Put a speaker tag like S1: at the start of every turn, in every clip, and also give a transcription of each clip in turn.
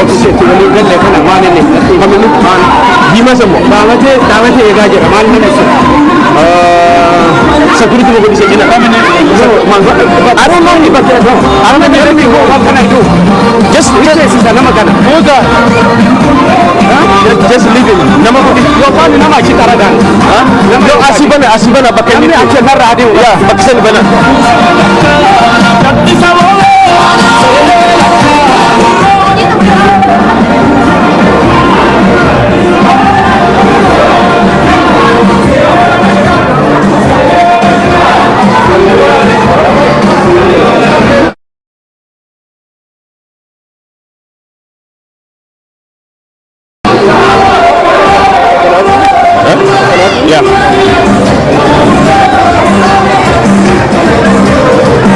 S1: Ofiiseetti walii galle kana maal inni dhiifame nutti maal
S2: Diimaa sammoo.
S1: Dhaabatee dhaabatee eegaa jira, maal inni ibsu?
S2: Security mo godhi jina. I don't know
S1: But I don't know. Let me go. What can I do? Just nama kana.
S2: Muda. Just leave him. Nama godhi.
S1: Yookaan nama achi xaragaan.
S2: No, asii bana, asii bana bakka inni.
S1: Namni achi narra adeemu.
S2: Yeah, bakka sani bana. Yeah.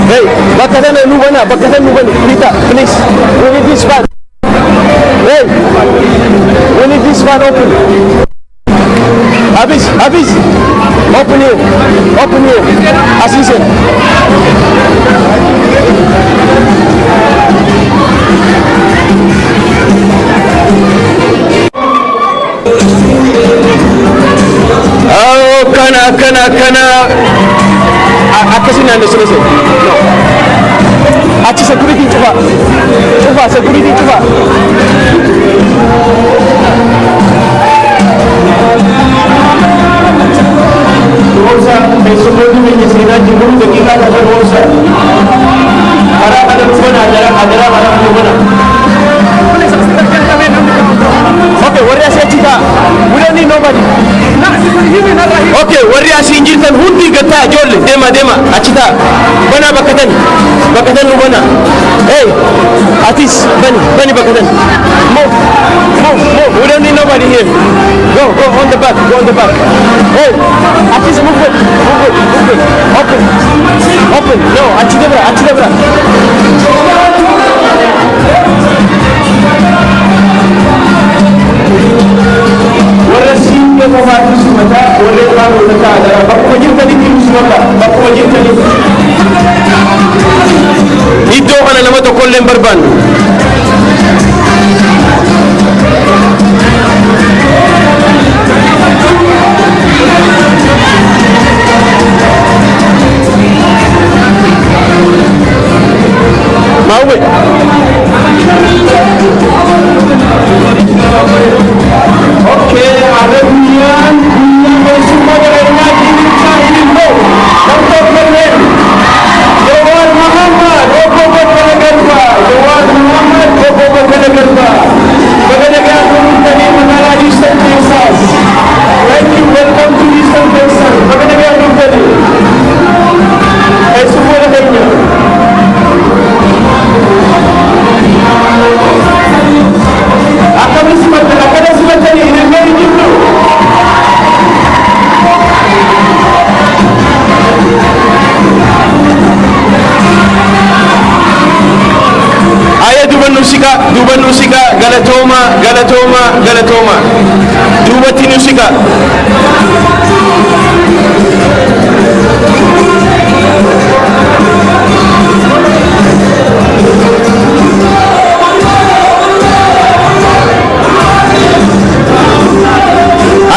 S2: Hey, bakka sana nu bana, bakka sana nu bani. Rita, please. We need this one. Hey, we need this one open. Hafiz, Hafiz. Open here. Open here. Assistant. Oh, kana, kana, kana. Akkasii naannoo sana. No. Achi security cufa. Cufa, security cufa.
S3: Rosa, keessummoonni biyya seenaa jiru daqiiqaa tokko rosa. Karaa kana nu bana, adaraa, adaraa karaa nu bana.
S2: Okay, warri asii achi ta'a. We don't need nobody. Okay, warri asii hin jirtan hundi gattaa, ijoollee deema deema achi ta'a. Banaa bakka tani. Bakka tani nu bana. Hey, atis bani bani bakka tani. Move, move, move. We don't need nobody here. Go, go on the back, go on the back. Hey, atis, move it, move it, move it. Open, open. No, achi dabra, achi dabra.
S3: Warra siinqee qofaatu simataa, warra waan hojjetaa adaraa bakkuma jirtanitti nu simadha, bakkuma jirtanitti.
S2: Iddoo kana nama tokkollee hin barbaannu. Maawwe.
S3: Okay, har'a guyyaan guyyaa keessummaa jireenyaa diimichaa ilmoo nam tokkolleen Jawaar Muhammad, obbo Baqqala Garbaa, Jawaar Muhammad, obbo Baqqala Garbaa. Baga nagaan dhuftanii magaalaa Houston, Texas. Thank you, welcome to Houston, Texas. Baga nagaan dhuftanii. Keessummoota keenya. Akkamitti simattan, akkana simattanii ilillee hin jirtu.
S2: Aya, duuba nu siqa, duuba nu siqa, galatooma, galatooma, galatooma. Duubatti nu siqa.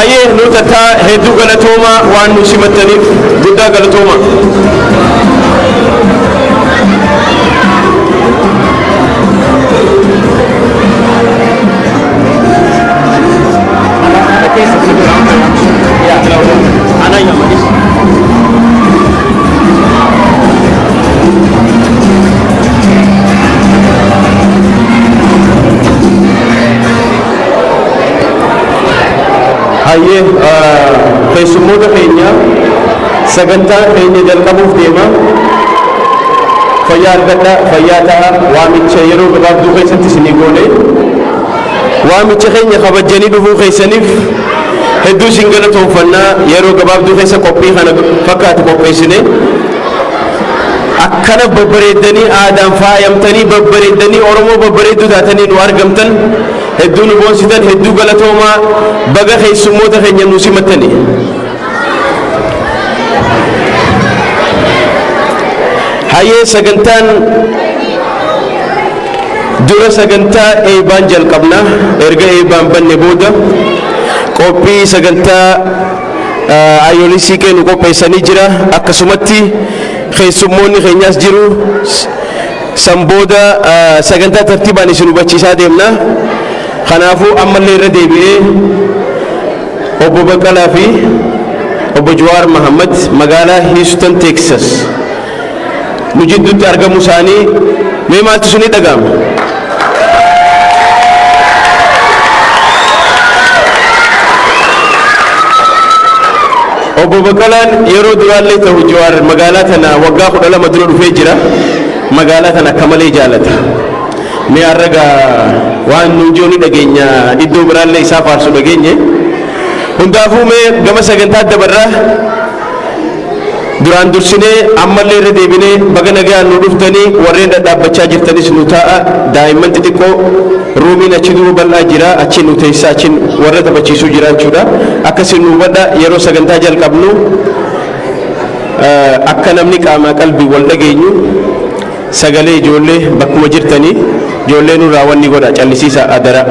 S2: Ayyee, nu tattaa, hedduu galatooma, waan nu simattaniif guddaa galatooma. Hayyee, keessummoota keenya, sagantaa keenya jalqabuuf deema. Fayyaa argadha, fayyaa ta'a. Waamicha yeroo gabaabduu keessatti isinii goone. Waamicha keenya kabajjanii dhufuu keessaniif hedduu isin galatoonfannaa. Yeroo gabaabduu keessa qophii kana fakkaatu qopheessine. Akkana babbareeddanii, aadaan faayamtanii, babbareeddanii, Oromoo babbareedduu taatanii nu argamtan, hedduu nu boonsitan, hedduu galatoomaa, baga keessummoota keenya nu simattanii. Hayyee, sagantaan Dura sagantaa eebaan jalqabna. Erga eebaan banne booda qophii sagantaa ayyoolee siiqee nu qopheessanii jira. Akkasumatti keessummoonni keenyaas jiru. San booda sagantaa tartiibaan isin hubachiisaa deemna. Kanaafuu ammallee irra deebi'ee obbo Baqqalaa fi obbo Jawaar Mahammad magaalaa Houston, Texas nu jidduutti argamuu isaanii mee maaltu isinii dhaga'ama? Obbo Baqqalaan yeroo duraallee ta'u Jawaar magaalaa tana waggaa 12 dura dhufee jira. Magaalaa tana akka malee jaalata. Mee har'a waan nuun jiru ni dhageenya, iddoo biraallee isaa faarsu dhageenye. Hundaafuu mee gama sagantaa dabarraa. Duraan dursinee ammallee irra deebinee baga nagaan nu dhuftanii. Warreen dhadhaabbachaa jirtanis nu taa'a. Daa'imman xixiqqoo roomiin achi duuba bal'aa jira, achi nu teessa, achi warra taphachiisuu jira jechuudha. Akkasiin nu hubadha. Yeroo sagantaa jalqabnu akka namni qaamaa qalbii wal dhageenyu sagalee ijoollee bakkuma jirtanii ijoollee nurraa wanni godha, callisiisa adara.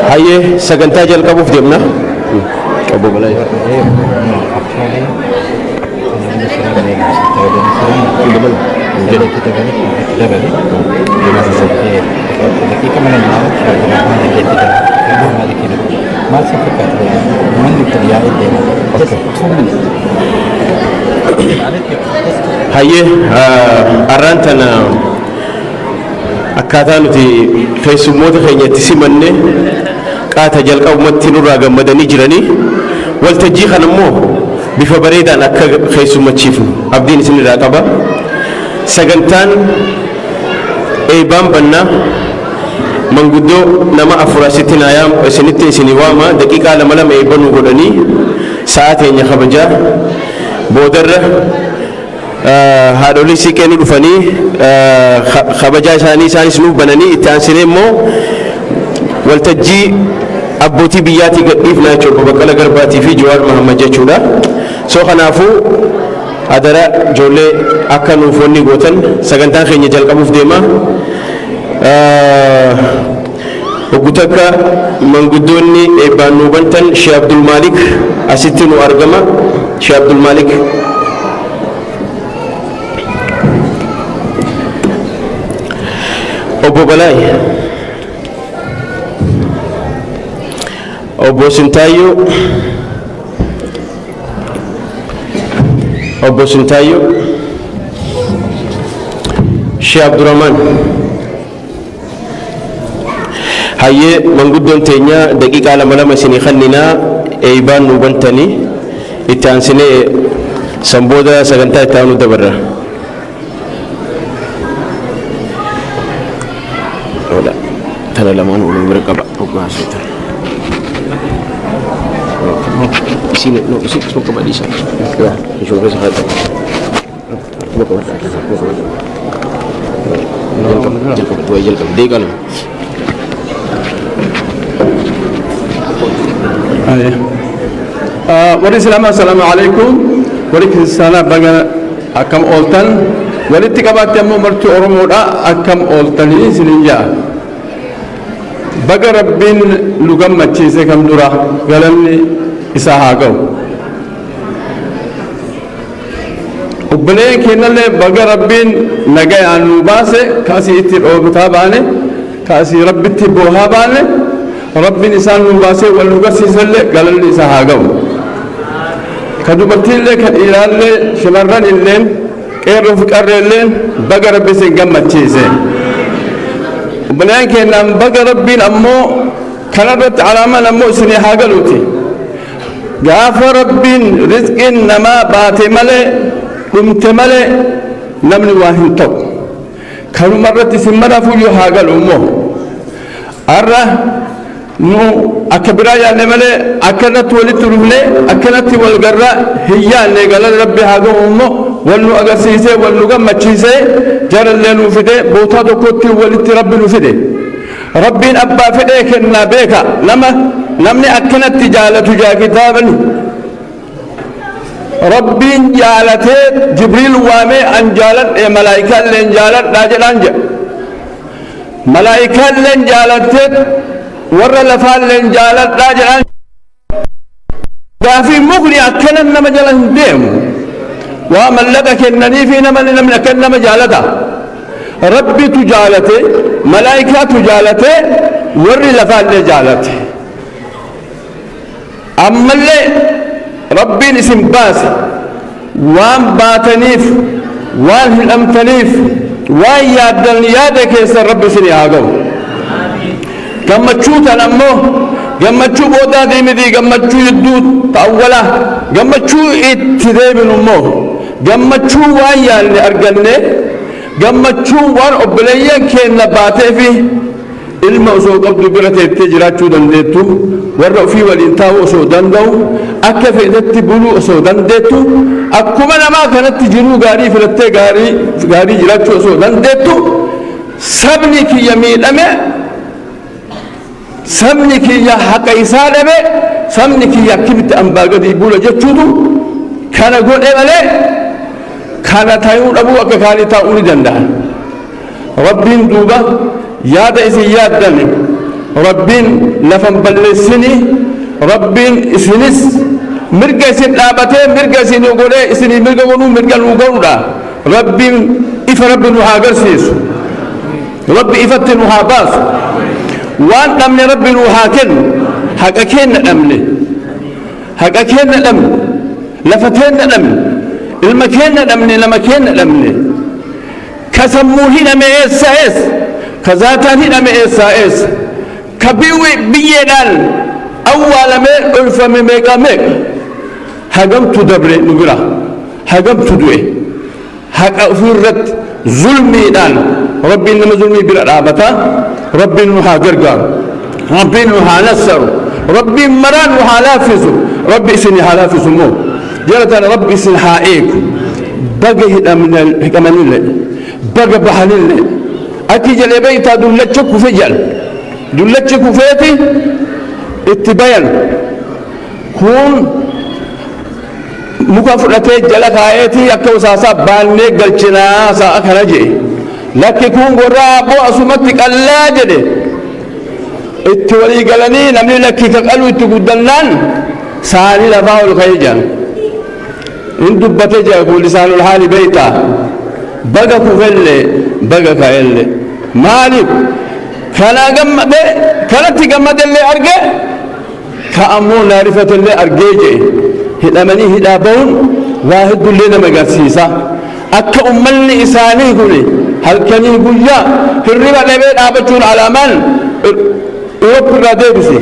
S2: Hayyee, sagantaa jalqabuuf deemna. Obbo Balaa.
S4: Actually, daqiiqa mana maal si fakkaata, manni kun yaa'ee deema, just 2 minutes.
S2: Hayyee, har'aan tana akkaataa nuti keessummoota keenya itti simanne qaata jalqabumatti nurraa gammadanii jiranii. Waltajjii kana immoo bifa bareedaan akka keessummachiifnu abdiin isinirraa qaba. Sagantaan eebaan bannaa. Manguddoo nama afur asitti naayaa isinitti isinii waama. Daqiiqaa lama lama eebbanuu godhanii sa'a teenya kabajaa. Boodarra haadholii siiqee nu dhufanii kabajaa isaanii isaanis nuuf bananii, itti aansinee immoo waltajjii abbootii biyyaatii gadhiifnaa jechuudha, obbo Baqqala Garbaatii fi Jawaar Mahammad jechuudha. So kanaafuu adara ijoollee akka nuuf wanni gootan, sagantaan keenya jalqabuuf deema. Obbo takka manguddoonni eebbaan nuu bantan Shee Abdul Maalik asitti nu argama. Shee Abdul Maalik. Obbo Balaay. Obbo Sintaayyoo. Obbo Sintaayyoo. Shee Abdurrahman. Hayyee, manguddoon teenya daqiiqaa lama lama isinii kenninaa, eeybaan nu bantanii, itti aansinee san booda sagantaa itti aanu dabarra. Ola, tana lamaan waluma bira qaba hoggaa haasoftan. Isin no, isin isuma qaba, dhiisa. Yaa, ishuma keessa haa ta'u. Akkuma qabadha, akkuma qabadha. Jalqaba, jalqaba, du'a jalqaba, daqiiqaa 2.
S3: Warri Islaamaa, assalaamu alaikum. Warri Kiristaanaa, baga akkam ooltan. Walitti qabaatti ammoo marti Oromoodha, akkam ooltanii isiniin ja'a. Baga Rabbiin nu gammachiise, kam dura galanni isaa haa ga'u. Obboleen keenyallee baga Rabbiin nagayaan nu baase. Kaasii itti dhoobataa baane, kaasii Rabbitti boohaa baane, Rabbiin isaan nu baasee wal nu garsiisellee galanni isaa haa ga'u. Ka dubartiillee, ka dhiiraallee, shamarran illeen, qeerroo fi qarreelleen, baga Rabbi isin gammachiise. Obboleen keenyaan baga Rabbiin ammoo kanarratti alaamaan ammoo isinii haa galuuti. Gaafa Rabbiin rizqiin namaa baate malee, dhumte malee, namni waa hin ta'u. Kanuma irratti isin maraafuyyuu haa galu immoo. Har'a nu akka biraa yaadne malee akkanatti walitti dhufne, akkanatti wal garraa hin yaadne. Galata Rabbi haa gahu immoo, wal nu agarsiisee, wal nu gammachiisee, jarallee nu fide, bootaa tokkotti walitti Rabbi nu fide. Rabbiin abbaa fedhee kennaa beeka. Nama namni akkanatti jaalatu jaa kitaabni. Rabbiin jaalatee Jibriil waamee, "An jaaladhe, malaayikaalleen jaaladhaa," jedhaan jedha. Malaayikaalleen jaalattee warra lafaalleen jaaladhaa jedhaan. Gaafii mukni akkana nama jala hin deemu. Waa mallaqa kennanii fi nama namni akkan nama jaalata. Rabbitu jaalate, malaayikaatu jaalate, warri lafaallee jaalate. Ammallee Rabbiin isin baase, waan baataniif, waan hidhamtaniif, waan yaaddan yaada keessan Rabbi isin haa ga'u. Gammachuu tan ammoo gammachuu boodaatii miti, gammachuu jidduu ta'awwala, gammachuu itti deebinu immoo gammachuu waan yaadne arganne, gammachuu waan obboleeyyan keenna baatee fi ilma osoo qabdu bira teettee jiraachuu dandeettu, warra ofii waliin taa'uu osoo danda'u, akka feetetti buluu osoo dandeettu, akkuma namaa kanatti jiruu gaarii filattee gaarii gaarii jiraachuu osoo dandeettu, sabni kiyya miidhame, sabni kiyya haqa isaa dhabe, sabni kiyya akkamitti ambaa gadii bula jechuutu kana godhe malee, kana tayuu dhabuu akka kaanii taa'uu ni danda'a. Rabbiin duuba yaada isin yaaddan Rabbiin lafan balleessini. Rabbiin isinis mirga isin dhaabatee, mirga isin godhee, isinii mirga godhuu, mirga nuu godhudha. Rabbiin ifa Rabbi nu haa agarsiisu. Rabbi ifatti nu haa baasu. Waan dhabne Rabbi nu haa kennu. Haqa keenna dhabne, haqa keenna dhabne, lafa teenna dhabne, ilma keenna dhabne, nama keenna dhabne. Ka sammuu hidhame eessa eessa? Ka zaataan hidhame eessaa eessa? Ka biyyeedhaan awwaalamee dholfame meeqa meeqa? Hagamtu dabre nu bira? Hagamtu du'e? Haqa ofiirratti zulmiidhaan Rabbiin nama zulmii bira dhaabata. Rabbiin nu haa gargaaru, Rabbiin nu haa nassaru, Rabbiin maraan nu haa laaffisu. Rabbi isin haa laaffisu immoo. Jara tana Rabbi isin haa eegu. Baga hidhamanillee, baga bahanillee, akki jedhee beektaa, dullacha kufe jedhan. Dullachi kufeeti itti bayan. Kun muka fudhatee jala kaa'eeti, akka usaasaa baannee galchinaa sa'a kana jedhe. Lakki, kun gorraa abboo, asumatti qallaa jedhe. Itti walii galanii namni lakki ka qalu itti guddannaan saanii lafaa ol ka'ee jedhan. In dubbate jedha kun lisaanul haali beektaa. Baga kufellee, baga ka'ellee, maaliif kana gammade, kanatti gammadellee arge, ka ammoo naarifatellee argee jedhe. Hidhamanii hidhaa bahuun waa hedduullee nama agarsiisa. Akka ummanni isaanii kun halkanii guyyaa hirriba dhabee dhaabachuun alaamaan Europe irraa deebisi,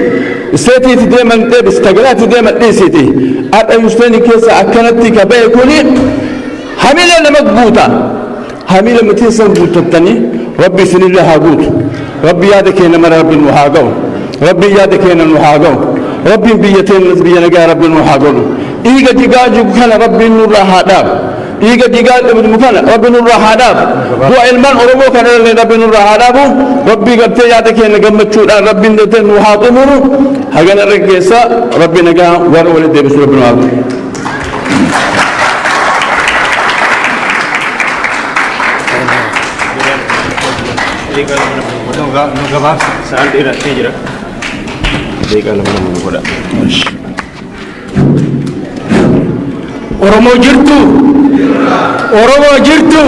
S3: isteetiitti deeman deebisi, tagalaatti deeman dhiisiti. Har'a Houstonii keessa akkanatti ka ba'e kuni hamilee nama guuta. Hamilee mitiinsan guuttattanii Rabbi isinillee haa guutu. Rabbi yaada keenya mara Rabbi nu haa ga'u. Rabbi yaada keenya nu haa ga'u. Rabbiin biyya teenya biyya nagaa Rabbi nu haa godhu. Dhiiga jigaa jigu kana Rabbiin nurraa haa dhaabu. Dhiiga jigaa jigu kana Rabbi nurraa haa dhaabu. Du'a ilmaan Oromoo kana illee Rabbi nurraa haa dhaabu. Rabbi gartee yaada keenya gammachuudhaan Rabbiin gartee nu haa xumuru. Hagana irra keessa Rabbi nagaa warra walitti deebisu Rabbi nu haa godhu.
S4: Nu gabaabsa.
S2: Sa'aan dheeratee jira. Daqiiqaa 2 2 nu godha.
S1: Oromoo jirtu? Oromoo jirtu?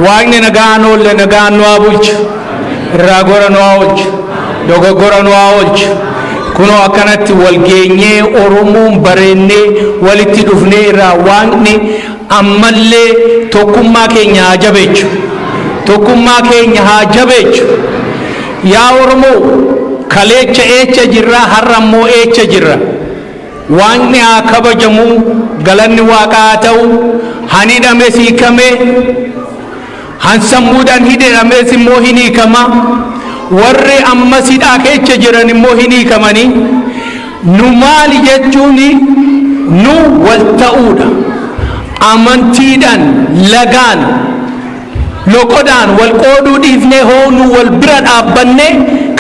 S1: Waaqni nagaan oolle nagaan nu haa bulchu. Irraa gora nu haa oolchu. Dogoggora nu haa oolchu. Kunoo akkanatti wal geenyee, Oromoon bareennee walitti dhufnee irraa, Waaqni ammallee tokkummaa keenya haa jabeechu. Tokkummaa keenya haa jabeechu. Yaa Oromoo, kaleecha eecha jirra, har'a immoo eecha jirra? Waaqni haa kabajamu, galanni Waaqaa haa ta'u, hani hidhame siikame. Hansammuudhaan hidhamees immoo hin hiikama. Warri ammas hidhaa keessa jiran immoo hin hiikamanii. Nu maali jechuun nu wal ta'uudha. Amantiidhaan, lagaan, loqodaan wal qooduu dhiifnee hoo nu wal bira dhaabbanne,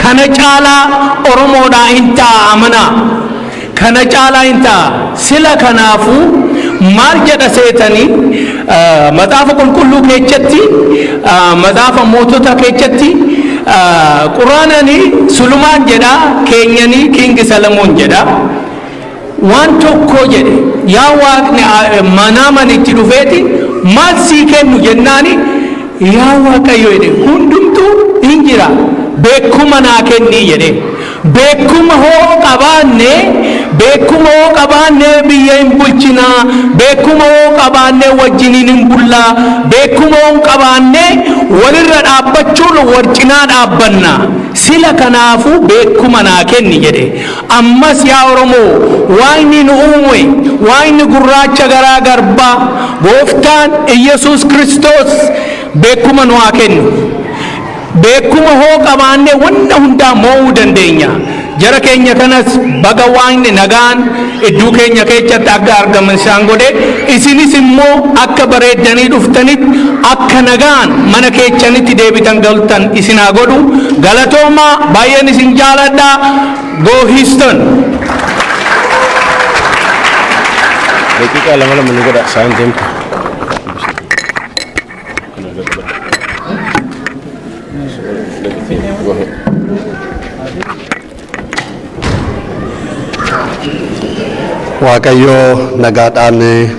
S1: kana caalaa Oromoodhaa hin ta'a amanaa. Kana caalaa hin ta'a. Sila kanaafuu maal jedha seetanii, Maxaafa Qulqulluu keessatti, Maxaafa Mootota keessatti, Quraananii Sulumaan jedha, keenyanii King Salamoon jedha. Waan tokko jedhe, yaa Waaqni manaaman itti dhufeeti, maal sii kennu jennaani, yaa Waaqayyo jedhe, hundumtuu hin jira, beekuma naa kennii jedhe. Beekuma hoo qabaanne, beekuma hoo qabaanne biyya hin bulchinaa, beekuma hoo qabaanne wajjiniin hin bullaa, beekuma hoo qabaanne walirra dhaabbachuun wal cinaa dhaabbanna. Sila kanaafuu beekuma naa kenni jedhe. Ammas yaa Oromoo, Waaqni nu uume, Waaqni gurraacha garaa garbaa, Gooftaan Iyesuus Kiristoos beekuma nu haa kennu. Beekuma hoo qabaanne wanta hundaa mo'uu dandeenya. Jara keenya kanas baga Waaqni nagaan iddoo keenya keessatti akka argaman isaan godhe, isinis immoo akka bareeddanii dhuftanitti akka nagaan mana keessanitti deebitan galtan isin haa godhu. Galatoomaa, baay'een isin jaaladha. Go Houston!
S2: Daqiiqaa lama lama nu godha, sa'aan deemtu. Go ahead.
S5: Waaqayyo nagaadhaan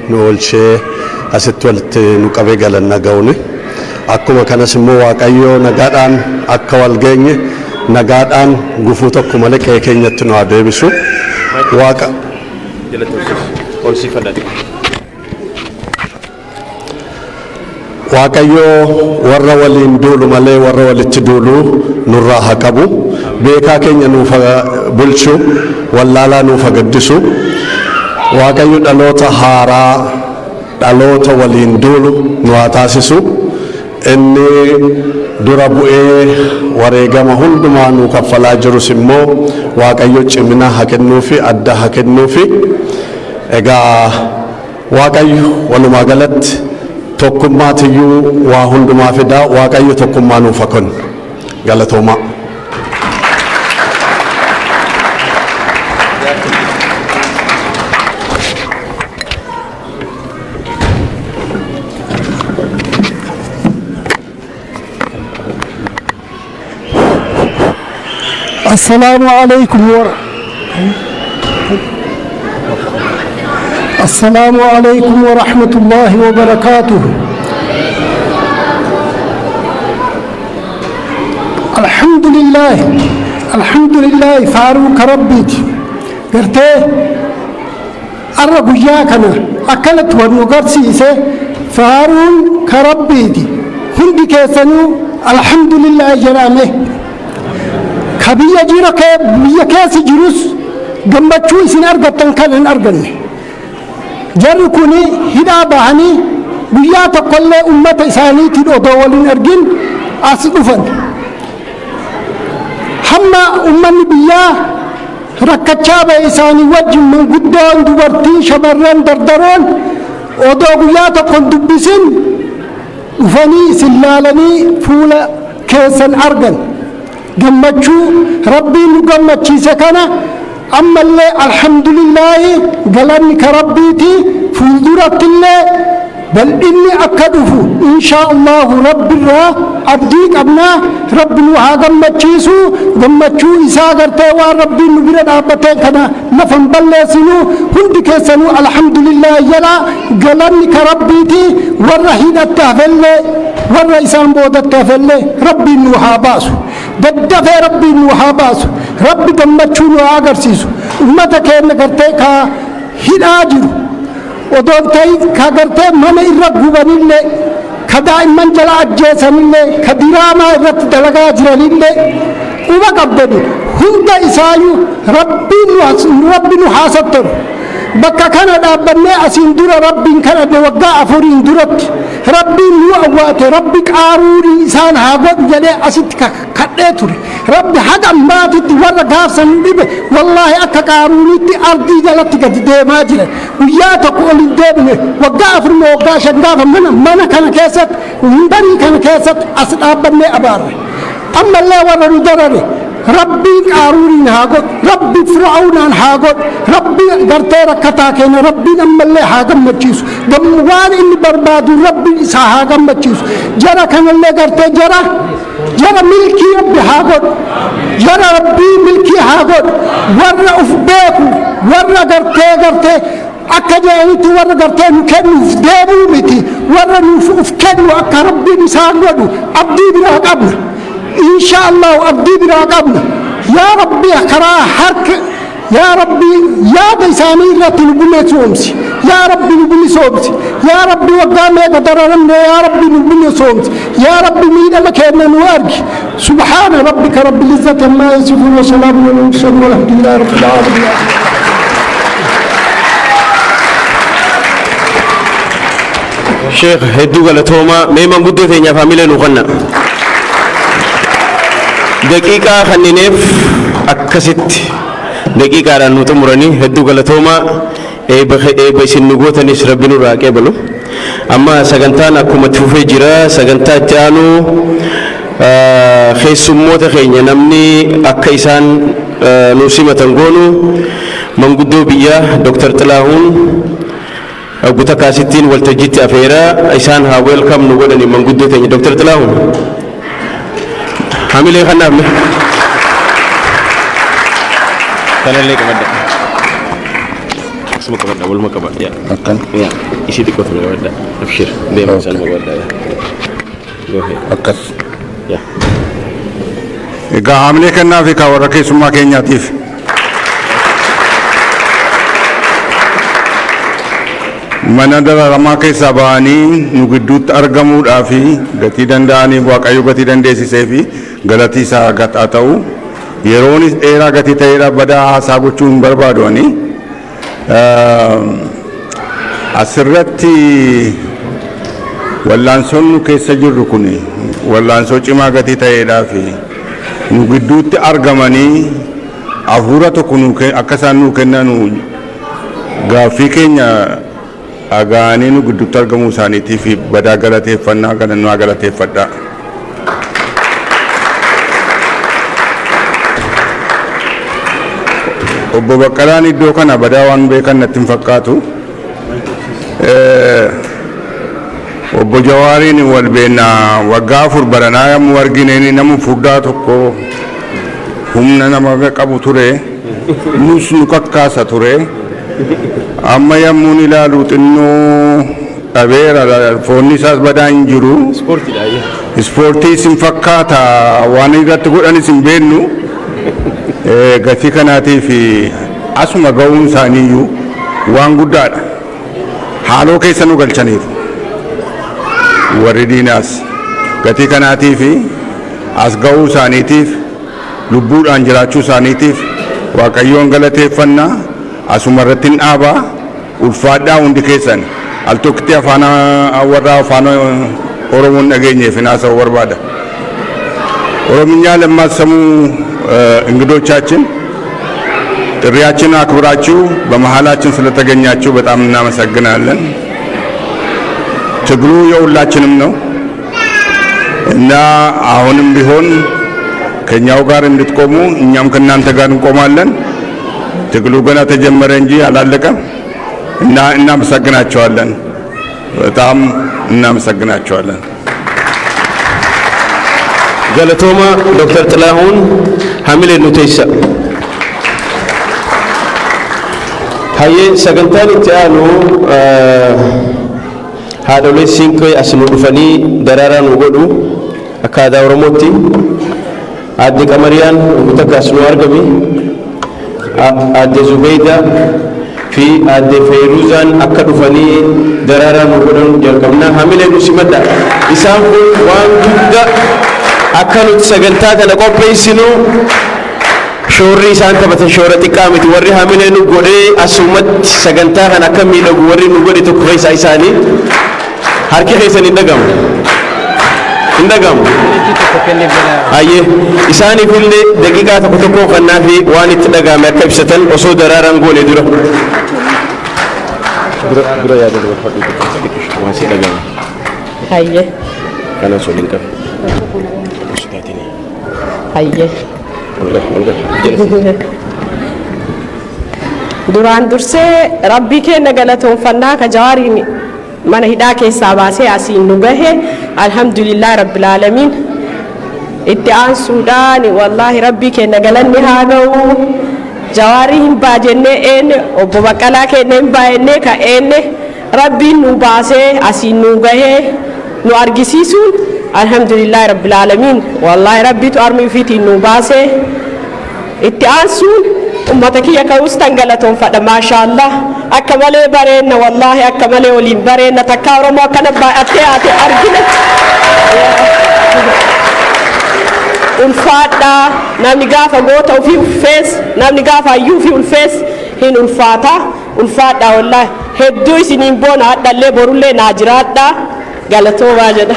S5: nu oolchee asitti walitti nu qabee galanna ga'uuni. Akkuma kanas immoo Waaqayyo nagaadhaan akka wal geenye nagaadhaan gufuu tokko malee qe'ee keenyatti nu haa deebisu. Waaqa
S2: Jalatti horsiifadha.
S5: Waaqayyo warra waliin duulu malee warra walitti duulu nurraa haa qabu. Beekaa keenya nuuf haa bulchu, wallaalaa nuuf haa guddisu. Waaqayyo dhaloota haaraa, dhaloota waliin duulu nu haa taasisu. Inni dura bu'ee wareegama hundumaa nuu kaffalaa jirus immoo Waaqayyo cimina haa kennuufi, adda haa kennuufi. Egaa Waaqayyo walumaa galatti tokkummaatiyyuu waa hundumaa fidaa, Waaqayyo tokkummaa nuuf haa kennu. Galatoomaa.
S6: السلام عليكم ورحمة الله وبركاته. الحمد لله، الحمد لله. Faaruu Rabbiiti gartee arra guyyaa kana akkanatti wal nu garsiise. Faaruun ka Rabbiiti. Hundi keessanuu alhamdulillah jedhame. Ka biyya jira, biyya keessa jirus gammachuu isin argattan kan hin arganne. Jarri kun hidhaa bahanii guyyaa tokkollee ummata isaaniitiin odoo waliin argin as dhufan. Hamma ummanni biyyaa rakkachaa ba'e isaanii wajjin, manguddoon, dubartiin, shamarran, dardaroon odoo guyyaa tokko hin dubbisin dhufanii isin laalanii fuula keessan argan. Gammachuu Rabbiin nu gammachiise kana ammallee alhamdulillaahi, galanni ka Rabbiiti. Fuuldurattillee bal'inni akka dhufu inshaa Allahu Rabbirraa abdii qabnaa. Rabbi nu haa gammachiisu. Gammachuu isaa gartee waan Rabbiin nu bira dhaabbateen kana lafan balleessinu. Hundi keessanuu alhamdulillaahi jedha, galanni ka Rabbiiti. Warra hidhatte hafellee, warra isaan boodatti hafellee Rabbiin nu haa baasu, daddafee Rabbiin nu haa baasu. Rabbi gammachuu nu haa agarsiisu. Ummata keenya gartee ka hidhaa jiru odoo ta'in, ka gartee mana irra gubanillee, ka daa'imman jala ajjeesanillee, ka diraamaa irratti dalagaa jiranillee quba qabdani. Hunda isaayyuu Rabbiin nu, Rabbi nu haa sattaru. Bakka kana dhaabbannee asiin dura Rabbiin kadhanne. Waggaa 4n duratti Rabbiin nu awwaate. Rabbi qaaruunii isaan haa godhu jedhee asitti kadhee ture. Rabbi haga ammaatitti warra gaafsan dhibe, wallaahi, akka qaaruunitti ardii jalatti gadi deemaa jira. Guyyaa tokko ol hin deebine. Waggaa 4 moo waggaa 5 gaafa mana kana keessatti, mimbarii kana keessatti as dhaabbannee abaarre. Ammallee warra nu darare Rabbiin qaaruuniin haa godhu, Rabbi Fir'aawnaan haa godhu. Rabbi gartee rakkataa keenya Rabbiin ammallee haa gammachiisu. Waan inni barbaadu Rabbiin isaa haa gammachiisu. Jara kanallee gartee jara milkii Rabbi haa godhu, jara Rabbii milkii haa godhu. Warra uf beeku, warra gartee akka jedhanitti warra gartee nu kennuuf deemuu miti, warra nuuf uf kennu akka Rabbiin isaan godhu abdii biraa qabna. Insha Allahu abdii biraa qabna. Yaa Rabbi, karaa harka, yaa Rabbi, yaada isaanii irratti nu bilisoomsi. Yaa Rabbi, nu bilisoomsi. Yaa Rabbi, waggaa meeqa dararamne. Yaa Rabbi, nu bilisoomsi. Yaa Rabbi, miidhama keenya nu argi. سبحان ربك رب العزة عما يصفون وسلام على المرسلين والحمد لله رب العالمين.
S2: Sheekh, hedduu galatoomaa. Mee manguddoo teenyaaf hamilee nu kenna. Daqiiqaa kannineef akkasitti daqiiqaadhaan nu xumuranii, hedduu galatoomaa. Eebba isin nu gootanis Rabbi nurraa qeebalu. Amma sagantaan akkuma itti fufee jira. Sagantaa itti aanu keessummoota keenya namni akka isaan nu simatan goonu manguddoo biyyaa Dr. Xilaahuun Guta kaasittiin waltajjiitti afeera. Isaan haa welcome nu godhani manguddoo teenya. Dr. Xilaahuun hamilee kanaaf mee kanallee qabadha. Asuma qabadha, waluma qabadha. Yaa.
S7: Akkan.
S2: Yaa. Isii xiqqoo tana qabadha. Abshir. Deema, sanuma qabadha. Yaa. Go ahead.
S7: Akkas.
S2: Yaa.
S7: Egaa haamilee kennaa fi kaa warra keessummaa keenyaatiif. Mana dararamaa keessaa ba'anii nu gidduutti argamuudhaa fi gatii danda'aniif, Waaqayyo gatii dandeessisee fi galatii isaa gataa ta'u. Yeroonis dheeraa gatii ta'eedha, badaa haasaa gochuu hin barbaadu ani. Asirratti wallaansoon nu keessa jirru kun wallaansoo cimaa gatii ta'eedhaa fi nu gidduutti argamanii hafuura tokko nu akka isaan nuu kennanu gaaffii keenya dhaga'anii nu gidduutti argamuu isaaniitiif badaa galateeffannaa galannaa galateeffadhaa. Obbo Baqqalaan iddoo kana badaa waan beekan natti hin fakkaatu. Obbo Jawaariin wal beennaa. Waggaa 4 baranaa yommuu argine nama furdaa tokko, humna nama qabu ture. Nus nu kakkaasa ture. Amma yommuun ilaalu xinnoo dhabeera, foonni isaas badaa hin jiru.
S2: Ispoortiidha.
S7: Ispoortii isin fakkaata, waan irratti godhanis hin beennu. Gatii kanaatiif asuma ga'uun isaaniiyyuu waan guddaadha. Haaloo keessa nu galchaniiru. Warri diinaas gatii kanaatiif as ga'uu isaaniitiif, lubbuudhaan jiraachuu isaaniitiif Waaqayyoon galateeffannaa. Asuma irratti hin dhaabaa. Ulfaadhaa hundi keessan. Al tokkitti afaan warra afaan Oromoon dhageenyeef hin haasa'uu barbaada. ኦሮምኛ ለማትሰሙ እንግዶቻችን፣ ጥሪያችንን አክብራችሁ በመሀላችን ስለተገኛችሁ በጣም እናመሰግናለን። ትግሉ የሁላችንም ነው እና አሁንም ቢሆን ከኛው ጋር እንድትቆሙ እኛም ከእናንተ ጋር እንቆማለን። ትግሉ ገና ተጀመረ እንጂ አላለቀም እና እናመሰግናቸዋለን። በጣም እናመሰግናቸዋለን።
S2: Galatooma Dr. Xilaahuun, hamilee nu teessa. Hayyee, sagantaan itti aanu haadholee siinqee as nu dhufanii daraaraa nu godhu akka aadaa Oromootti. Aadde Qamariyaan takka as nu argami. Aadde Zubeyda fi aadde Feeruzaan akka dhufanii daraaraa nu godhan jalqabna. Hamilee nu simadha. Isaan kun waan guddaa akka nuti sagantaa kana qopheessinu Shoorri isaan taphatan shoora xiqqaa miti. Warri hamilee nu godhee asumatti sagantaa kan akka miidhagu warri nu godhe tokko keessaa isaanii. Harki keessan hin dhagamu. Hin dhagamu. Hayyee, isaaniif illee daqiiqaa tokko tokko kannaa fi waan itti dhagahame akka ibsatan osoo daraaraan goone dura. Dura dura yaada dabarfadhu, waan si dhagahame.
S8: Hayyee.
S2: Kanas waliin qabe. Osoo taatee.
S8: Hayyee.
S2: Ol gahe, ol gahe. Jala.
S8: Duraan dursee Rabbii keenya galatoonfannaa ka Jawaariin mana hidhaa keessaa baasee asiin nu gahe. Alhamdulillah rabbil aalamiin. Itti aansuudhaan, wallaahi Rabbii keenya galanni haa ga'u. Jawaarii hin baajennee eenye, obbo Baqqalaa keenya hin baay'ennee ka eenye, Rabbiin nu baasee asiin nu gahee nu argisiisuun alhamdulillah rabbil aalamiin. Wallaahi Rabbiitu armii ofiitiin nu baasee. Itti aansuun ummata kiyya ka'uustan galatoonfadha. Maashaallah, akka malee bareenna, wallaahi akka malee waliin bareenna. Takkaa Oromoo akkana baay'attee haate argine. Ulfaadha. Namni gaafa goota ofii ulfees, namni gaafa hayyuu ofii ulfees hin ulfaata. Ulfaadha, wallaahi hedduu isiniin boona. Hadhallee borullee naa jiraadha, galatoomaa jedha.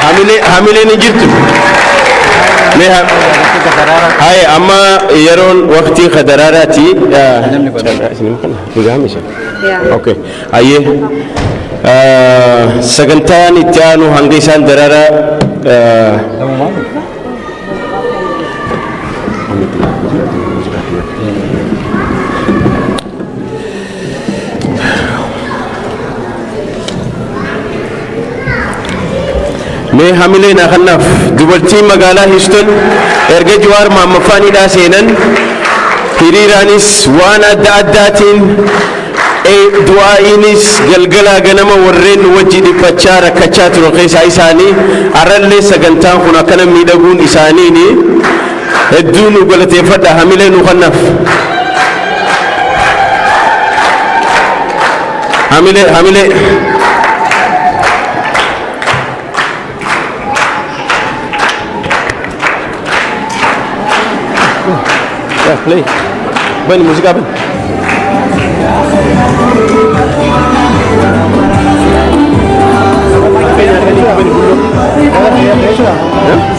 S2: Hamilee, hamileen hin jirtu. Mee haye, amma yeroon waqtii ka daraaraati. Okay. Hayyee. Sagantaan itti aanu hanga isaan daraaraa. Mee hamilee naa kannaaf. Dubartiin magaalaa Houston erga Jawaar Maammaffaan hidhaa seenan hiriiraanis waan adda addaatiin, du'aa'iinis galgalaa ganama warreen nu wajji dhiphachaa rakkachaa turan keessaa isaanii. Arrallee sagantaan kun akkana miidhaguun isaaniini hedduu nu galateeffadha. Hamilee nu kannaaf. Hamilee, hamilee. Yeah, play. Bani muuziqaa bani.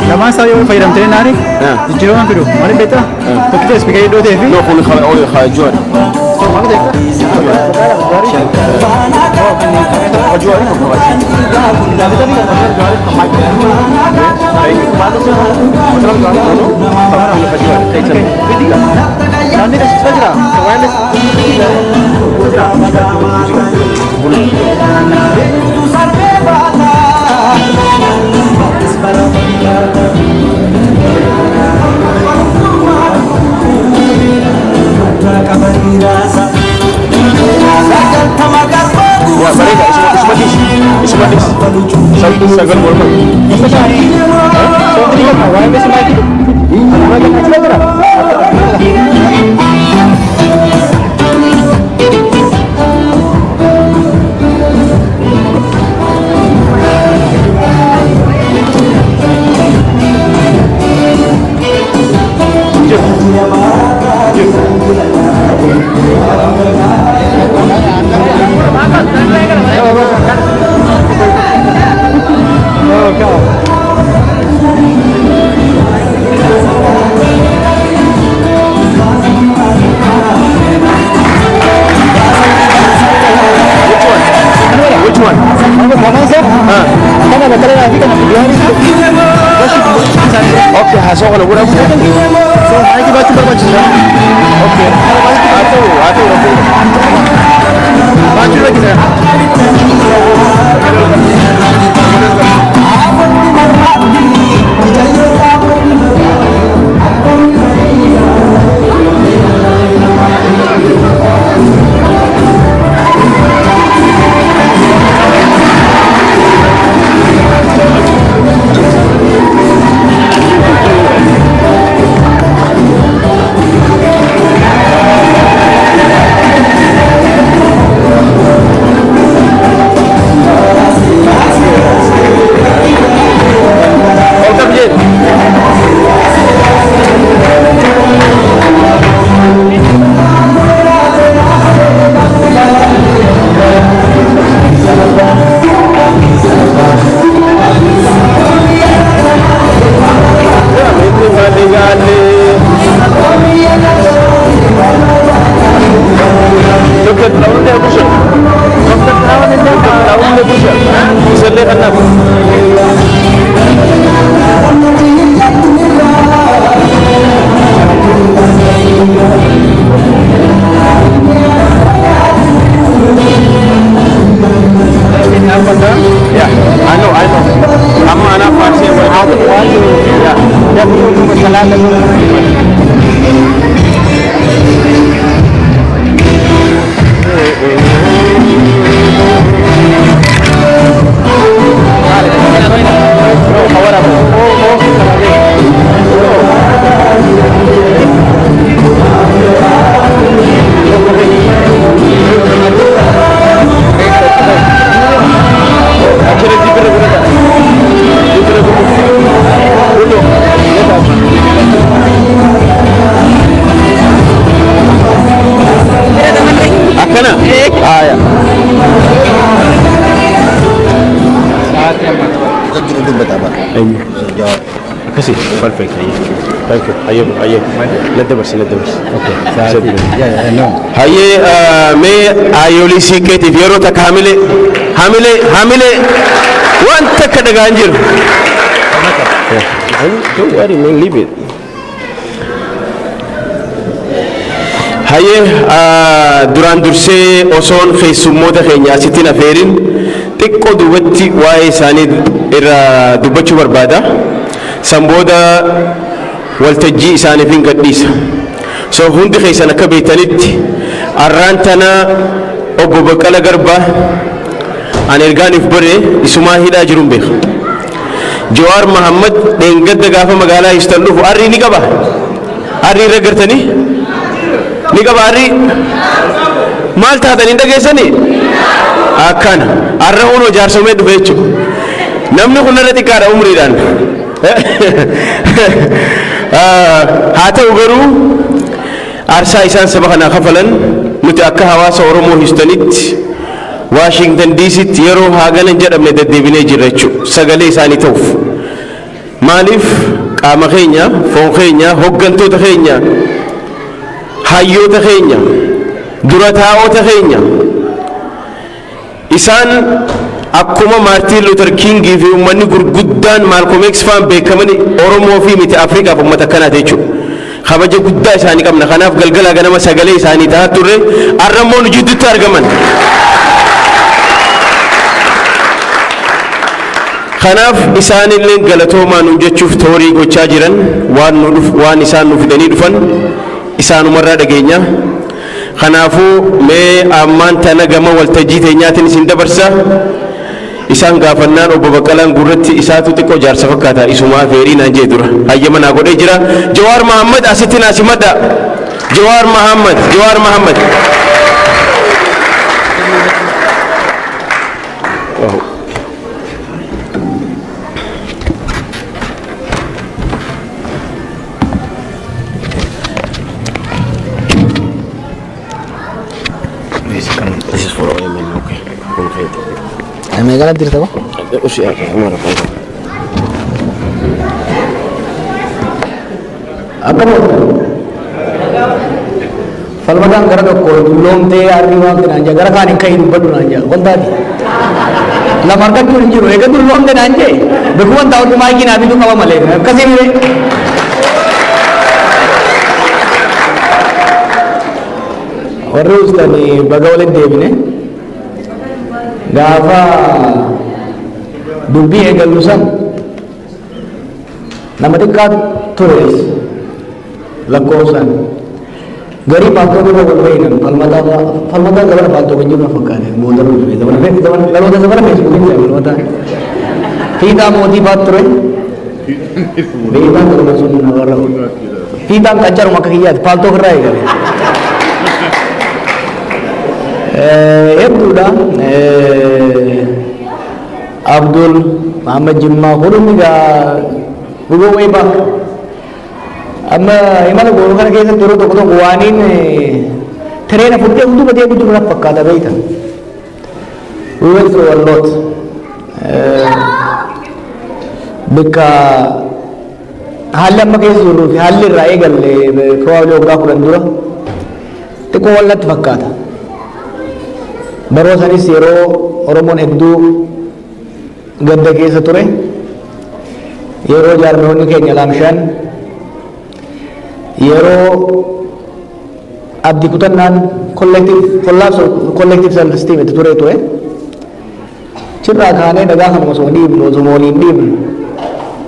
S4: Lamaan isaa yoo fayyadamtee naani jijjiirama fidu maaliif beektaa? Tokkicha speaker iddoo ta'ee fi.
S2: No, kun Juwaar.
S4: Maal ta'e?
S2: Ya, bareeda. Isuma dhiisi. Isuma dhiisi. Sagal morma.
S4: Wireless mic.
S2: Which one?
S4: Kana Baqqalaa fi kana
S2: Okay, haasawaa kana godhamu.
S4: So mic baachuu barbaachisa.
S2: Okay. Haa ta'u, haa ta'u, rakkoo.
S4: Baachuu barbaachisa.
S2: Akkana? Haaya. Akkasi, perfect. Thank you. Hayyee, hayyee. Let dabarsi, let dabarsi. Okay. Hayyee, mee aayyoolii siiqqeetiif yeroo takka hamilee, hamilee, hamilee waan takka dhagaan jiru. Don't worry, man, leave it. Hayyee, duraan dursee osoon keessummoota keenya asitti hin afeerin xiqqoo duubatti waa'ee isaanii irraa dubbachuu barbaada. San booda waltajjii isaaniif hin gadhiisa. So hundi keessan akka beektanitti arraan tana obbo Baqqala Garbaa ani ergaaniif bare isumaa hidhaa jiruun beeka. Jawaar Mahammad dheengadda gaafa magaalaa Houston dhufu arrii ni qaba. Arrii irra gartanii? Ni qaba arrii? Maal taatan, hin dhageessanii? Akkana. Arra hunoo jaarsomee dhufe jechuudha. Namni kun irra xiqqaadha umriidhaan. Haa ta'u garuu aarsaa isaan saba kanaa kafalan nuti akka hawaasa Oromoo Houstonitti, Washington DCtti yeroo haaganan jedhamne deddeebinee jirra jechuudha. Sagalee isaanii ta'uuf. Maaliif? Qaama keenya, foon keenya, hoggantoota keenya, hayyoota keenya, dura taa'ota keenya. Isaan akkuma Maartiin Luther Kingii fi uummanni gurguddaan Malcolm X faan beekaman Oromoo fi miti Afrikaaf uummata akkanaati jechuudha. Kabaja guddaa isaanii qabna. Kanaaf galgala ganama sagalee isaanii ta'aa turre, har'a immoo nu jidduutti argaman. Kanaaf isaanillee galatoomaa nuun jechuuf toorii gochaa jiran waan nu dhuf waan isaan nu fidanii dhufan isaanumarraa dhageenya. Kanaafuu mee ammaan tana gama waltajjii teenyaatiin isin dabarsa. Isaan gaafannaan obbo Baqqalaan gurratti isaatu xiqqoo jaarsa fakkaata isumaa feerii naan jee dura. Hayyama naa godhee jira. Jawaar Mahammad asitti naa simadha. Jawaar Mahammad, Jawaar Mahammad. This is for OMN, okay. Okay.
S9: Meeqaan jirta ba?
S2: Usi amara.
S9: Akkam falmataan gara tokko dulloomtee harrii waan naan jaa, gara kaan hin ka'iin dubbadhu naan jaa. Waltaati. Lafa argachuun hin jiru. Eega dulloomte naan jee beekuma taa'utti maayikii naa bituu qaba malee akkasii mire. Warri ustani baga walitti deebine. Gaafa dubbii eegallu san nama xiqqaa ture lakkoofsaan. Garii paartota irra wal bahinan, falmataa falmataa zabana paartota kan jiru na fakkaate, booda dhufe zabana zabana dhaloota zabana Feesbuukiin ta'e falmataa. Fiixaa mootii faat ture. Fiixaan ture sun warra fiixaan qaccaruma akka kiyyaati paaltoo irraa eegale. Hedduudha. Abdul Muhammad Jimmaa hundumni gaa, we go way back. Amma imala goonu kana keessatti yeroo tokko tokko waaniin tireena fudhee hunduma deemu jiru na fakkaata, beeyta. We went through a lot. Bikka haalli amma keessa jirruu fi haalli irraa eegalle probably waggaa 10 dura xiqqoo wal natti fakkaata. Baroo sanis yeroo Oromoon hedduu gadda keessa ture, yeroo jaarmiyoonni keenya laamshaan, yeroo abdii kutannaan collective collapse of collective self esteem itti ture ture. Chirraa kaanee dhagaa kana osoo dhiibnu, osoo waliin dhiibnu,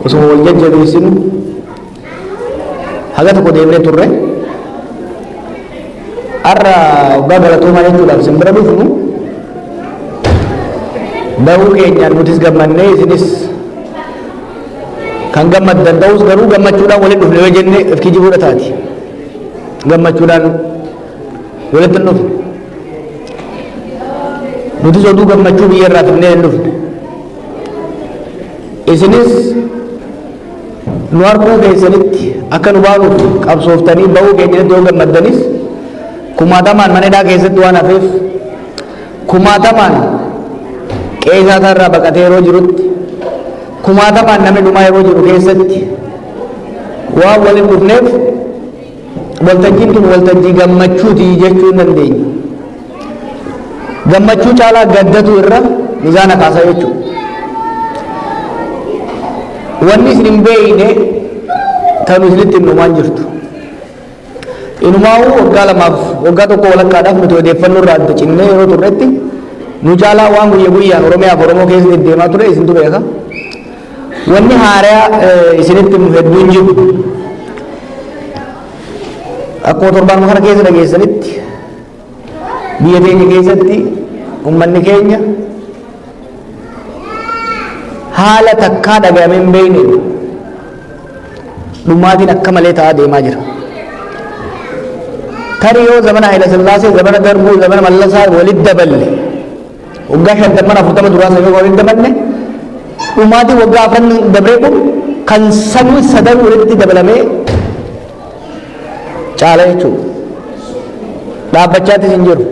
S9: osoo wal jajjabeessinu Haga tokko deemnee turre. Har'a waggaa galatoomaa jechuudhaaf isin bira dhufnu, bahuu keenyaan nutis gammannee isinis kan gammaddan ta'us, garuu gammachuudhaan walitti dhufne yoo jenne if kijibuudha taati. Gammachuudhaan walitti hin dhufne. Nutis oduu gammachuu biyya irraa fidnee hin dhufne. Isinis nu arguu keessanitti, akka nu baanuuf qabsooftanii bahuu keenyatti yoo gammaddanis, kumaatamaan mana hidhaa keessatti waan hafeef, kumaatamaan qe'ee isaa irraa baqatee yeroo jirutti, kumaatamaan namni dhumaa yeroo jiru keessatti waan waliin dhufneef, waltajjiin tun waltajjii gammachuuti jechuu hin dandeenya. Gammachuu caalaa gaddatu irra mizaana kaasa jechuudha. Wanni isin hin beeyne tanu isinitti hin dhumaan jirtu. Inumaa'uu waggaa 2f waggaa 1 walakkaadhaaf nuti odeeffannoo irraa adda cinnee yeroo turretti, nu caalaa waan guyya guyyaan Oromiyaaf Oromoo keessa deddeemaa ture isintu beeka. Wanni haaraa isinitti himu hedduu hin jiru. Akkuma torbaan kana keessa dhageessanitti, biyya teenya keessatti uummanni keenya haala takkaa dhaga'amee hin beekne dhumaatiin akka malee ta'aa deemaa jira. Tarii yoo zamana Haayila Sillaasee, zamana Darbuu, zamana Mallasaa walitti daballe, waggaa 50 40 duraa sana yoo walitti daballe, dhumaatiin waggaa 4n dabree kun kan sanuu sadan walitti dabalamee caala jechuudha. Dhaabbachaattis hin jiru.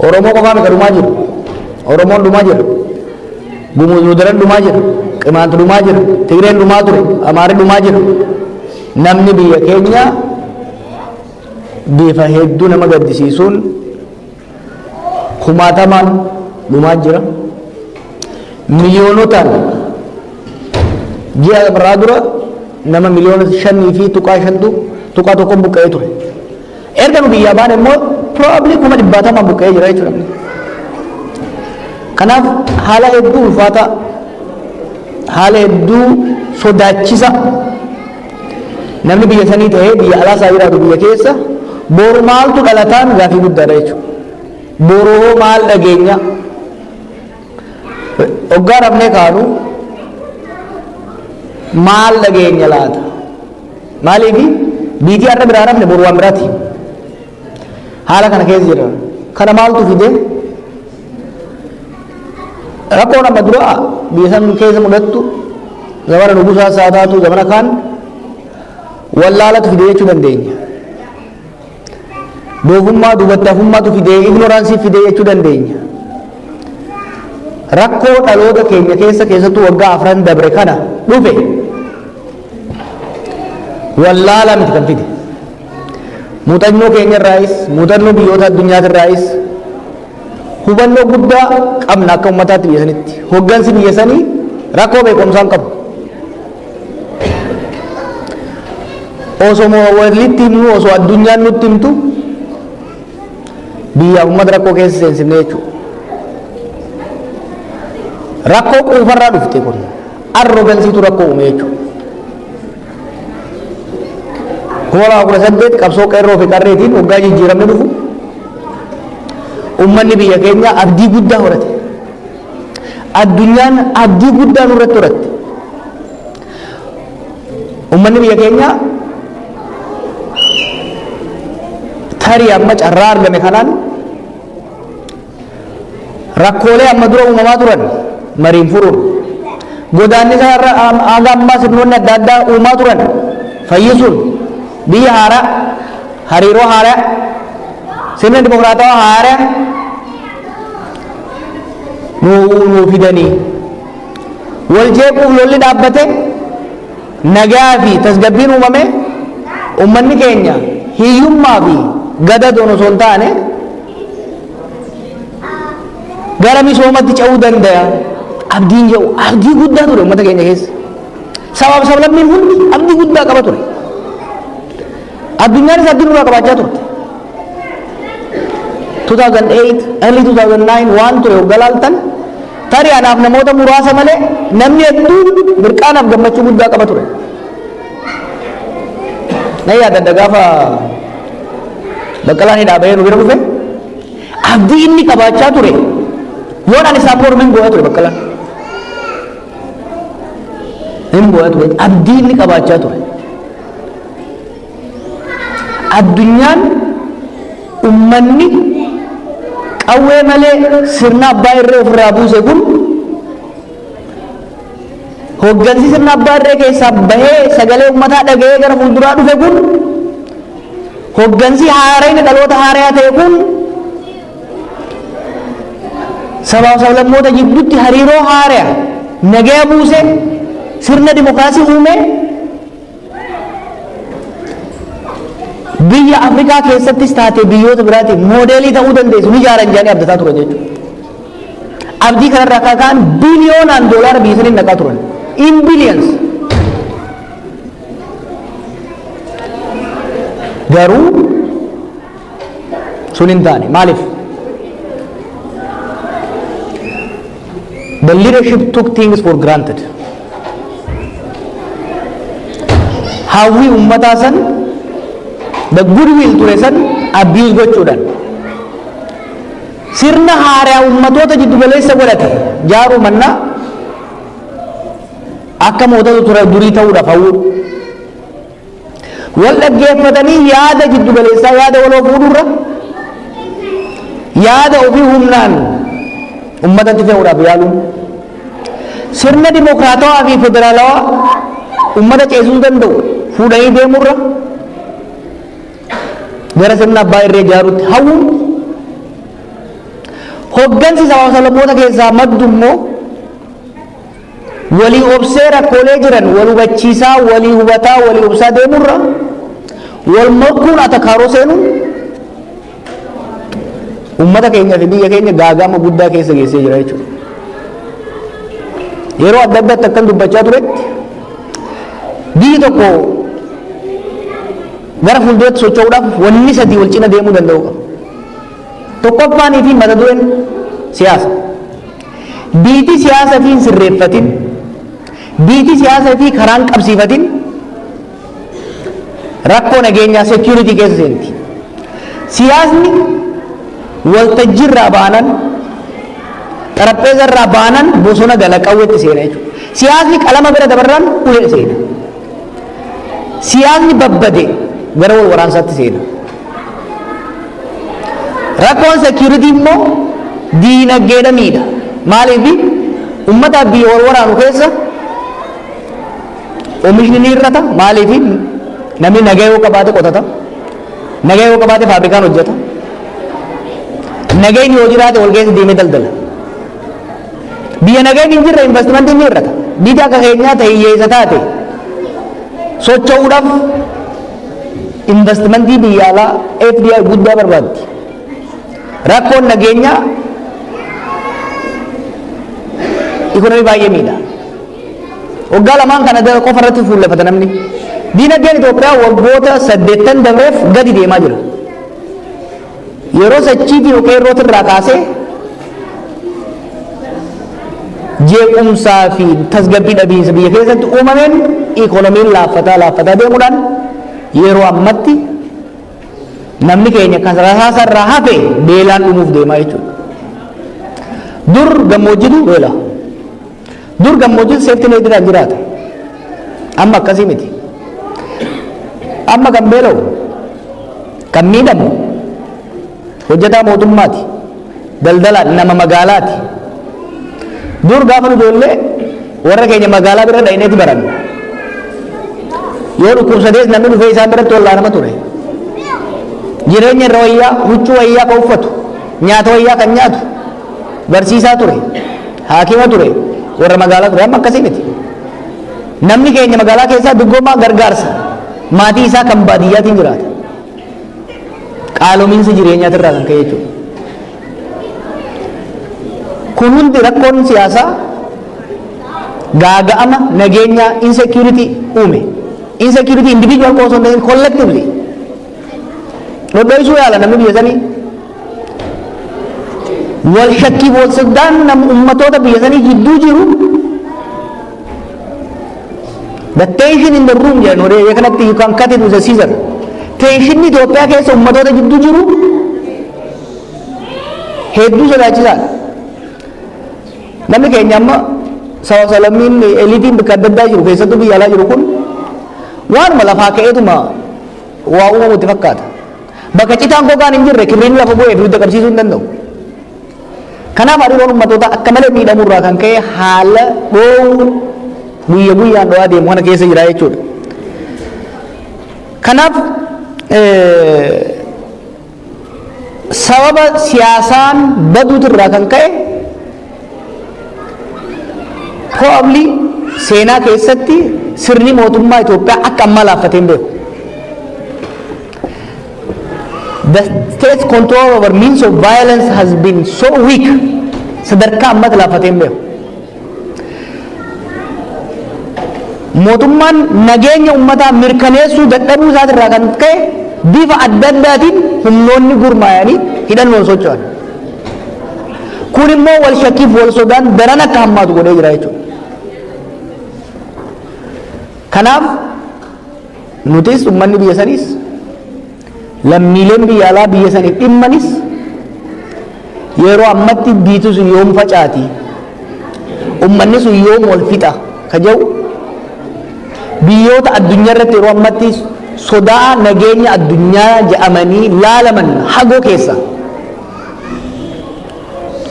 S9: Oromoo qofaa miti dhumaa jiru. Oromoon dhumaa jira. Gumuz daran dhumaa jira. Qimaantu dhumaa jira. Tigreen dhumaa ture. Amaarri dhumaa jira. Namni biyya keenya bifa hedduu nama gaddisiisuun kumaatamaan dhumaa jira. Miliyoonotaan, ji'a irraa dura nama miliyoona 5 fi tuqaa 5tu tuqaa 1 buqqa'ee ture. Erga nu biyyaa baane immoo probably kuma dhibbaatamaan buqqa'ee jira jechuudha. Kanaaf haala hedduu ulfaataa, haala hedduu sodaachisa, namni biyya sanii ta'ee biyya alaa isaa jiraatu, biyya keessa boru maaltu dhalataan gaafii guddaadha jechuudha. Boroo maal dhageenya? Hoggaa rafnee kaanu maal dhageenya laata? Maaliifi biitii har'a biraa rafne boru waan biraati. Haala kana keessa jira. Kana maaltu fide? Rakkoon amma dura biyya san keessa mudattu, zamana nugusaa isaa taatu, zamana kaan, wallaalatu fide jechuu dandeenya. Doofummaa, duubatti hafummaatu fide, ignorance fide jechuu dandeenya. Rakkoo dhaloota keenya keessa, keessattuu waggaa 4n dabre kana dhufe, wallaala miti kan fide. Muuxannoo keenya irraayis, muuxannoo biyyoota addunyaati hubannoo guddaa qabna akka ummataatti biyya sanitti. Hoggansi biyya sanii rakkoo beekumsaa hin qabu. Osoo walitti himnu, osoo addunyaan nutti himtu, biyya uummata rakkoo keessa seensifne jechuudha. Rakkoo quufarraa dhufte kun arroganceitu rakkoo uume jechuudha. 2018 qabsoo qeerroo fi qarreetiin waggaa jijjiiramni dhufu, uummanni biyya keenya abdii guddaa horate. Addunyaan abdii guddaa nurratti horatte. Uummanni biyya keenya tarii amma carraa argame kanaan rakkoolee amma dura uumamaa turan mariin furuun, godaannisa hanga ammaa sirnoonni adda addaa uumaa turan fayyisuun, biyya haaraa, hariiroo haaraa, sirna dimokiraatawaa haaraa nuu fidanii, wal jeequuf lolli dhaabbate, nagaa fi tasgabbiin uumame, ummanni keenya hiyyummaa fi gadadoon osoo hin taane gara misoomatti ce'uu danda'a abdiin jedhu abdii guddaa ture uummata keenya keessa. Sabaaf sablammiin hundi abdii guddaa qaba ture. Addunyaanis abdii nurraa qabaachaa turte. 2008, early 2009 waan ture hoggaa laaltan, tarii anaaf namoota muraasa malee namni hedduun mirqaanaaf gammachuu guddaa qaba ture. Na yaadadha, gaafa Baqqalaan hidhaa bahee nu bira dhufe, abdii inni qabaachaa ture, yoon ani isaan mormin boo'aa ture. Baqqalaan hin boo'aa ture. Abdii inni qabaachaa ture, addunyaan ummanni qawwee malee sirna abbaa irree ofirraa buuse kun, hoggansi sirna abbaa irree keessaa bahee sagalee ummataa dhaga'ee gara fuulduraa dhufe kun, hoggansi haarayni dhaloota haarayaa ta'e kun sabaaf sablammoota jidduutti hariiroo haaraya nagaya buuse, sirna dimokiraasii uume, biyya Afrikaa keessattis taate biyyoota biraatiin moodeelii ta'uu dandeessu ni ijaaran jedhanii abdataa turan jechuudha. Abdii kanarraa akka ka'an biliyoonaan doolaara biyya saniin naqaa turan. In billions. Garuu sun hin taane. Maaliif? The leadership took things for granted. Hawwii uummataa san, the goodwill ture san abuse gochuudhaan, sirna haaraa uummatoota jiddugaleessa godhate jaaruu mannaa, akka mootota ture durii ta'uudhaaf hawwuu, wal dhaggeeffatanii yaada jiddugaleessaa, yaada waloo fuudhurra, yaada ofii humnaan uummatatti fe'uudhaaf yaaluun, sirna dimokiraatawaa fi federaalawaa uummata ceesisuu danda'u fuudhanii deemurra, gara sirna abbaa irree ijaaruutti hawwuun, hoggansi sabaa sablammoota keessaa maddu immoo walii obsee rakkoolee jiran wal hubachiisaa, walii hubataa, walii obsaa deemurra, wal morkuun atakaaroo seenuun ummata keenya fi biyya keenya gaaga'ama guddaa keessa geessee jira jechuudha. Yeroo adda addaatti akkan dubbachaa turetti, biyyi tokko gara fuulduratti socho'uudhaaf wanni sadii wal cina deemuu danda'u qaba. Tokkoffaanii fi mata dureen siyaasa. Biiti siyaasa fi hin sirreeffatin, biiti siyaasa fi karaan qabsiifatin rakkoo nageenyaa, security keessa seenti. Siyaasni waltajjiirraa baanan, xarapheeza irraa baanan bosona gala, qawweetti seena jechuudha. Siyaasni qalama bira dabarraan ulee seena. Siyaasni babbade gara wal waraansaatti seena. Rakkoon security immoo diinagdeedha miidha. Maaliif? Uummataaf biyya wal waraanu keessa oomishni ni hir'ata. Maaliif? Namni nagaa yoo qabaate qotata. Nagaa yoo qabaate faabrikaan hojjeta. Nagayni yoo jiraate wal keessa deemee daldala. Biyya nagayni hin jirre investimentiin ni hir'ata. Biyya akka keenyaa ta'e hiyyeessa taate socho'uudhaaf investimentii biyya alaa, FDI guddaa barbaaddi. Rakkoon nageenyaa ikonomii baay'ee miidha. Waggaa lamaan kana qofa irratti fuulleffata namni. Diinagdeen Itoophiyaa waggoota 80 dabreef gadi deemaa jira. Yeroo sochii fi qeerrooti irraa kaasee jeequmsaa fi tasgabbii dhabiinsa biyya keessatti uumameen ikonomiin laaffataa laaffataa deemuudhaan yeroo ammatti namni keenya kan rasaasa irraa hafe beelaan dhumuuf deemaa jechuudha. Dur gammoojjitu beela. Dur gammoojjitu safety netiidhaan jiraata. Amma akkasii miti. Amma kan beela'u, kan miidhamu hojjetaa mootummaati. Daldalaa nama magaalaati. Dur gaafa nu ijoollee warra keenya magaalaa bira dha'ineeti baranna. Yoo dhukkubsatees namni dhufee isaan biratti wallaanama ture. Jireenya irra wayyaa, huccuu wayyaa kan uffatu, nyaata wayyaa kan nyaatu, barsiisaa ture, haakima ture, warra magaalaa ture. Amma akkasii miti. Namni keenya magaalaa keessaa duggoomaa gargaarsa maatii isaa kan baadiyyaatiin jiraata. Qaalomiinsa jireenyaatirraa kan ka'e jechuudha. Kun hundi rakkoon siyaasaa gaaga'ama nageenyaa, insecurity uume. Insecurity individual qofa osoo hin ta'in collectively. Dhodhoisuu yaala namni biyya sanii. Wal shakkii wal soddaan nam ummatoota biyya sanii jidduu jiru The tension in the room jedhan warri kanatti, you can cut it with a scissor. Tensionni Itoophiyaa keessa ummatoota jidduu jiru hedduu sodaachisaadha. Namni keenya amma saba salammiin eliitiin bakka adda addaa jiru, keessattuu biyya alaa jiru kun, waanuma lafaa ka'eetuma waa uumamutti fakkaata. Bakka citaan gogaan hin jirre kibriin lafa bu'ee fi hidda qabsiisuu hin danda'u. Kanaaf hariiroon ummatoota akka malee miidhamurraa kan ka'e haala dhoowwu guyya guyyaan dho'aa deemu kana keessa jira jechuudha. Kanaaf sababa siyaasaan baduutirraa kan ka'e probably seenaa keessatti sirni mootummaa Itoophiyaa akka ammaa laaffatee hin beeku. The state's control over means of violence has been so weak, sadarkaa ammatti laaffatee hin beeku. Mootummaan nageenya uummataa mirkaneessuu dadhabuu isaatirraa kan ka'e bifa adda addaatiin humnoonni gurmaa'anii hidhannoon socho'an. Kun immoo wal shakkiif wal sodaan daran akka hammaatu godhee jira jechuudha. Kanaaf nutis, uummanni biyya saniis, lammiileen biyya alaa biyya saniif dhimmanis yeroo ammatti biitu sun yoom facaati, uummanni sun yoom wal fixa ka jedhu, biyyoota addunyaa irratti yeroo ammatti sodaa nageenya addunyaa jedhamanii laalaman hagoo keessa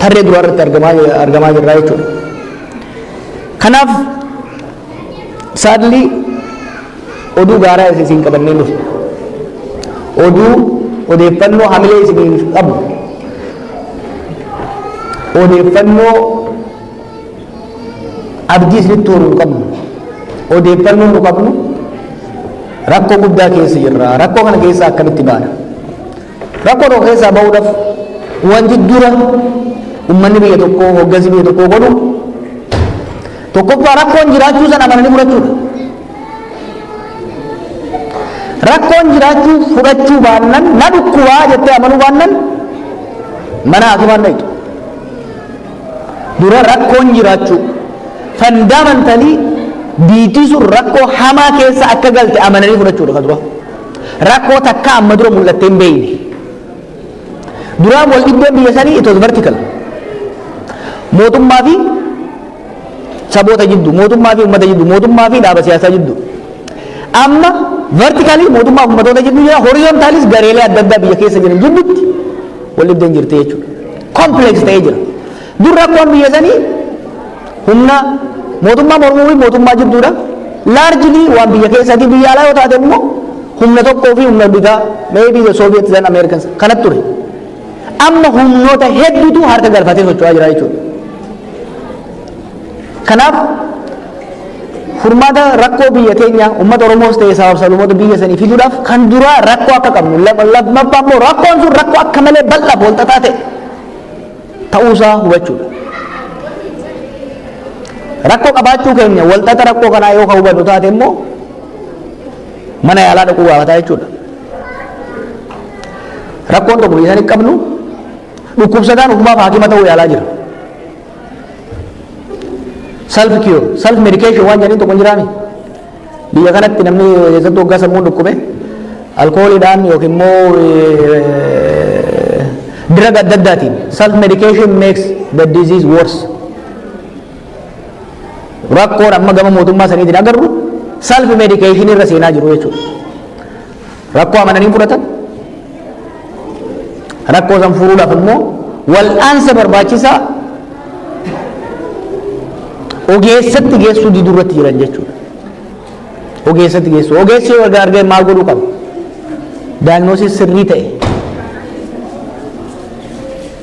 S9: tarree duraa irratti argamaa jirra jechuudha. Kanaaf sadly oduu gaaraa isin qabannee dhufne. Oduu odeeffannoo hamilee isin qabu. Odeeffannoo abdii isinitti horuu hin qabnu. Odeeffannoo nu qabnu, rakkoo guddaa keessa jirra. Rakkoo kana keessaa akkamitti baana? Rakkoo tokko keessaa bahuudhaaf wanti dura uummanni biyya tokkoo, hoggansi biyya tokkoo godhu, tokkoffaa rakkoon jiraachuu sana amananii fudhachuudha. Rakkoon jiraachuu fudhachuu baannan, na dhukkubaa jettee amanuu baannan, mana hakimaan dhaqxu. Dura rakkoon jiraachuu, fundamentally biitii sun rakkoo hamaa keessa akka galte amananii fudhachuudha ka dura. Rakkoo takka amma dura mul'attee hin beekne. Duraan wal dhibdeen biyya sanii it was vertical. Mootummaa fi saboota jiddu, mootummaa fi uummata jiddu, mootummaa fi dhaaba siyaasaa jiddu. Amma vertically mootummaa fi uummatoota jiddu jira, horizontalis gareelee adda addaa biyya keessa jiran jidduutti wal dhibdeen jirti jechuudha. Complex ta'ee jira. Dur rakkoon biyya sanii humna mootummaa mormuu fi mootummaa jidduudha. Largely waan biyya keessaati. Biyya alaa yoo taate immoo humna tokkoo fi humna bitaa, maybe the Soviets and Americans kanatti ture. Amma humnoota hedduutu harka galfatee socho'aa jira jechuudha. Kanaaf furmaata rakkoo biyya keenya, uummata Oromoos ta'e sabaaf sablammoota biyya sanii fiduudhaaf, kan duraa rakkoo akka qabnu, lammaffaa immoo rakkoon sun rakkoo akka malee bal'aaf walxaxaa ta'e ta'uusaa hubachuudha. Rakkoo qabaachuu keenya, walxaxa rakkoo kanaa yoo ka hubannu taate immoo mana yaalaa dhaquu gaafataa jechuudha. Rakkoon tokko biyya sanii qabnu, dhukkubsataan ofumaaf haakima ta'uu yaalaa jira. Self cure, self medication waan jedhaniin tokko hin jiraami. Biyya kanatti namni keessattuu waggaa sammuun dhukkube alkooliidhaan yookiin immoo drug adda addaatiin, self medication makes the disease worse. Rakkoon amma gama mootummaa saniitiin agarru self medication irra seenaa jiru jechuudha. Rakkoo amananii fudhatan, rakkoo san furuudhaaf immoo wal'aansa barbaachisaa ogeessatti geessuu diduu irratti jiran jechuudha. Ogeessatti geessuu. Ogeessi yoo argee maal godhuu qaba? Diagnosis sirrii ta'e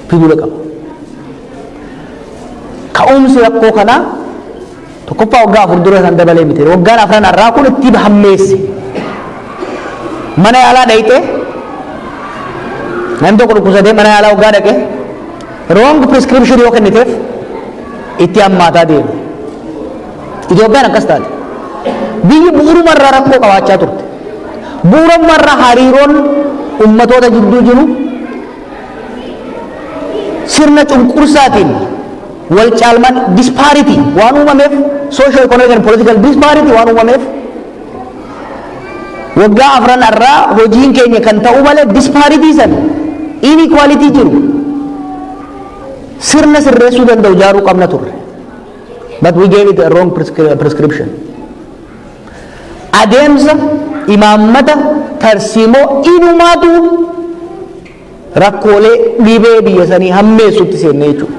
S9: fiduu qaba. Ka'umsi rakkoo kanaa tokkoffaa waggaa 4 dura kan dabalee miti. Waggaan afran har'aa kun itti hammeesse. Mana yaalaa dhayxee, namni tokko dhukkubsatee mana yaalaa waggaa dhaqe, wrong prescription yoo kenniteef itti hammaataa deema. Itoophiyaan akkas taate. Biyyi bu'uurumarraa rakkoo qabaachaa turte. Bu'uurumarraa hariiroon ummatoota jidduu jiru sirna cunqursaatiin Wal caalmaan disparity waan uumameef, socio economic and political disparity waan uumameef, waggaa afran irraa hojiin keenya kan ta'u malee disparity san, inequality jiru sirna sirreessuu danda'u ijaaruu qabna turre. But we gave it a wrong prescription. Adeemsa, imaammata, tarsiimoo inumaatu rakkoolee dhibee biyya sanii hammeessutti seenne jechuudha.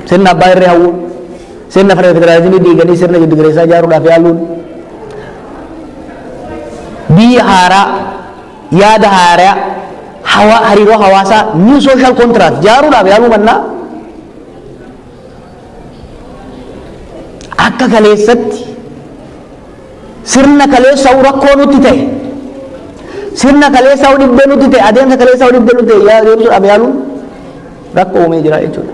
S9: Sirna abbaa irree hawwuun, sirna federaalizimii diiganii sirna jiddu-galeessaa ijaaruudhaaf yaaluun, biyya haaraa, yaada haaraa, hawa hariiroo hawaasaa, new social contract ijaaruudhaaf yaaluu mannaa, akka kaleessatti sirna kaleessa'u rakkoo nutti ta'e, sirna kaleessa'u dhibbee nutti ta'e, adeemsa kaleessa'u dhibbee nutti ta'e deemsuudhaaf yaaluun rakkoo uumee jira jechuudha.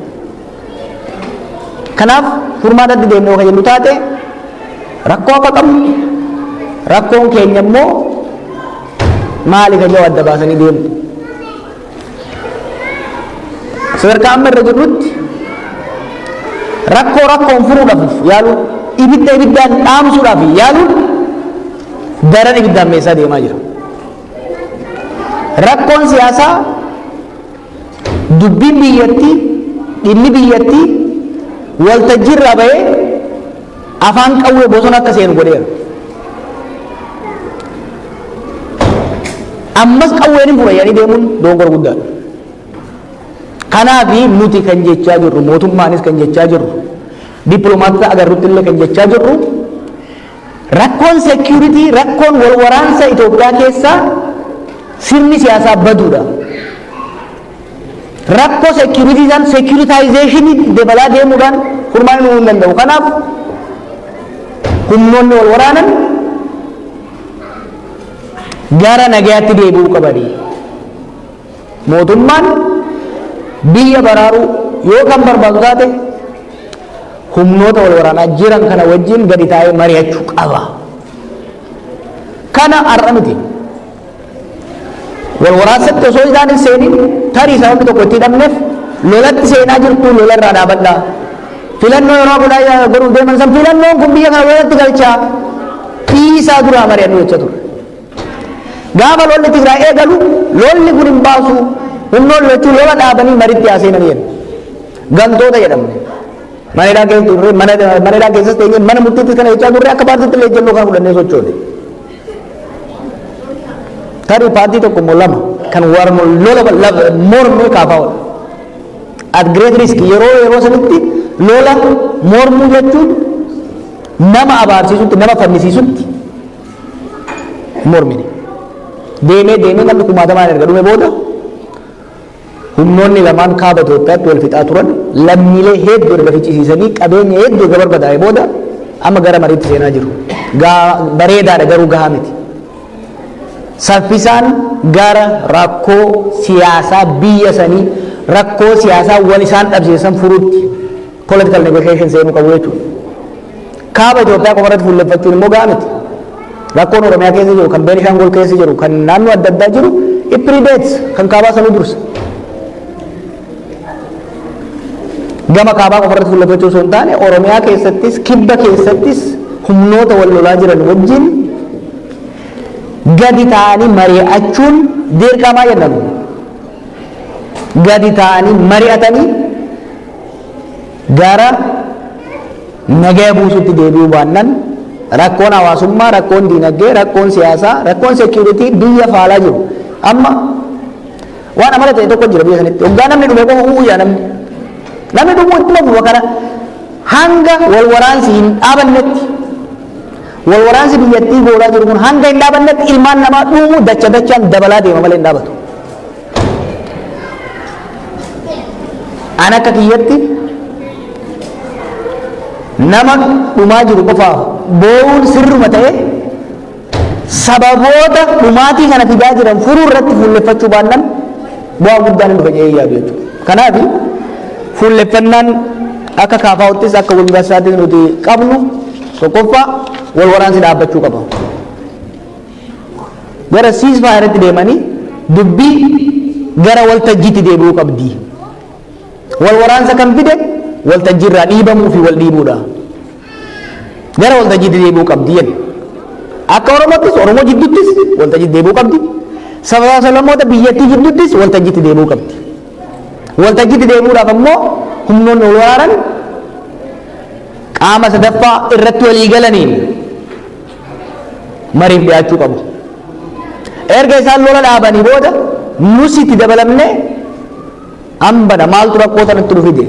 S9: Kanaaf furmaatatti deemnee kan jennu taate, rakkoo akka qabnu, rakkoon keenya immoo maali kan jedhu adda baasanii deemu. Sadarkaa amma irra jirrutti rakkoo rakkoon furuudhaaf yaaluun, ibidda ibiddaan dhaamsuudhaaf yaaluun daran ibiddaan meeshaa deemaa jira. Rakkoon siyaasaa, dubbiin biyyattii, dhimmi biyyattii waltajjii irraa bahee afaan qawwee bosona akka seenu godheera. Ammas qawween hin fura jedhanii deemuun dogongora guddaadha. Kanaaf nuti kan jechaa jirru, mootummaanis kan jechaa jirru, dippiloomaatota agarrutti illee kan jechaa jirru, rakkoon security, rakkoon wal waraansa Itoophiyaa keessaa sirni siyaasaa baduudha. Rakkoo security isaan securitization dabalaa deemuudhaan furmaanni uumuu hin danda'u. Kanaaf humnoonni wal waraanan gara nagayaatti deebi'uu qabani. Mootummaan biyya baraaruu yoo kan barbaadu taate, humnoota wal waraanaa jiran kana wajjin gadi taa'ee mari'achuu qaba. Kana har'a miti. Wal waraansatti osoo isaan hin seenin, tarii sababni tokko itti hidhamneef, lolatti seenaa jirtu, lola irraa dhaabadhaa. Filannoo yeroo godhaa godhuuf deeman san, filannoon kun biyya kana lolatti galchaa, dhiisaa, duraa mari'annu jecha ture. Gaafa lolli Tigraay eegalu, lolli kun hin baasu, humnoonni lachuu lola dhaabanii maritti haa seenanii jedhu. Gantoota jedhamne. Mana hidhaa keessa turre, mana hidhaa keessas teenyee, mana murtiittis kana jechaa turre, akka paartiitti illee ejjennoo kana fudhannee sochoone. Tarii paartii tokko immoo lama kan warma lola mormee kaafaa oole. At great risk, yeroo sanitti lola mormuu jechuun nama abaarsiisutti, nama fannisiisutti mormine. Deemee deemee namni kumaatamaan erga dhume booda, humnoonni lamaan kaaba Itoophiyaatti wal fixaa turan lammiilee hedduu erga ficcisiisanii, qabeenya hedduu erga barbadaa'e booda, amma gara mariitti seenaa jiru. Bareedaadha, garuu gahaa miti. Saffisaan gara rakkoo siyaasaa biyya sanii, rakkoo siyaasaa wal isaan dhabsiisan furuutti, political negotiation seenuu qabu jechuudha. Kaaba Itoophiyaa qofa irratti fuulleffachuun immoo gahaa miti. Rakkoon Oromiyaa keessa jiru, kan Beenishaangul keessa jiru, kan naannoo adda addaa jiru, it predates kan kaabaa sanuu dursa. Gama kaabaa qofa irratti fuulleffachuu osoo hin taane, Oromiyaa keessattis, kibba keessattis humnoota wal lolaa jiran wajjin gadi ta'anii mari'achuun dirqamaa jenna. Gadi ta'anii mari'atanii gara nagaya buusutti deebi'uu baannan, rakkoon hawaasummaa, rakkoon diinagdee, rakkoon siyaasaa, rakkoon security biyya faalaa jiru. Amma waan amala ta'e tokko jira biyya sanitti. Hoggaa namni dhume qofa u'uu yaa namni. Namni dhumuu ittuma fufa. Kana hanga wal waraansi hin dhaabannetti, wal waraansi biyyattii goolaa jiru kun hanga hin dhaabannetti, ilmaan namaa dhumuu dacha dachaan dabalaa deema malee hin dhaabatu. An akka kiyyatti nama dhumaa jiru qofaaf boo'uun sirruma ta'e, sababoota dhumaatii kana fidaa jiran furuu irratti fuulleffachuu baannan bu'aa guddaan hin dhufa jedhee yaadu jechuudha. Kanaaf fuulleffannaan akka kaafaa'uttis akka walgasaattis nuti qabnu, tokkoffaa, wal waraansi dhaabbachuu qaba. Gara ceasefire deemanii dubbii gara waltajjiitti deebi'uu qabdi. Wal waraansa kan fide waltajjii irraa dhiibamuu fi wal dhiibuudha. Gara waltajjiitti deebi'uu qabdi jenna. Akka Oromottis, Oromoo jidduuttis waltajjiitti deebi'uu qabdi. Sabaa sablammoota biyyattii jidduuttis waltajjiitti deebi'uu qabdi. Waltajjiitti deebi'uudhaaf ammoo humnoonni wal waraanan qaama sadaffaa irratti walii galaniin mariif dhiyaachuu qabu. Erga isaan lola dhaabanii booda nus itti dabalamnee, ambana maaltu rakkoo sanatti nu fide,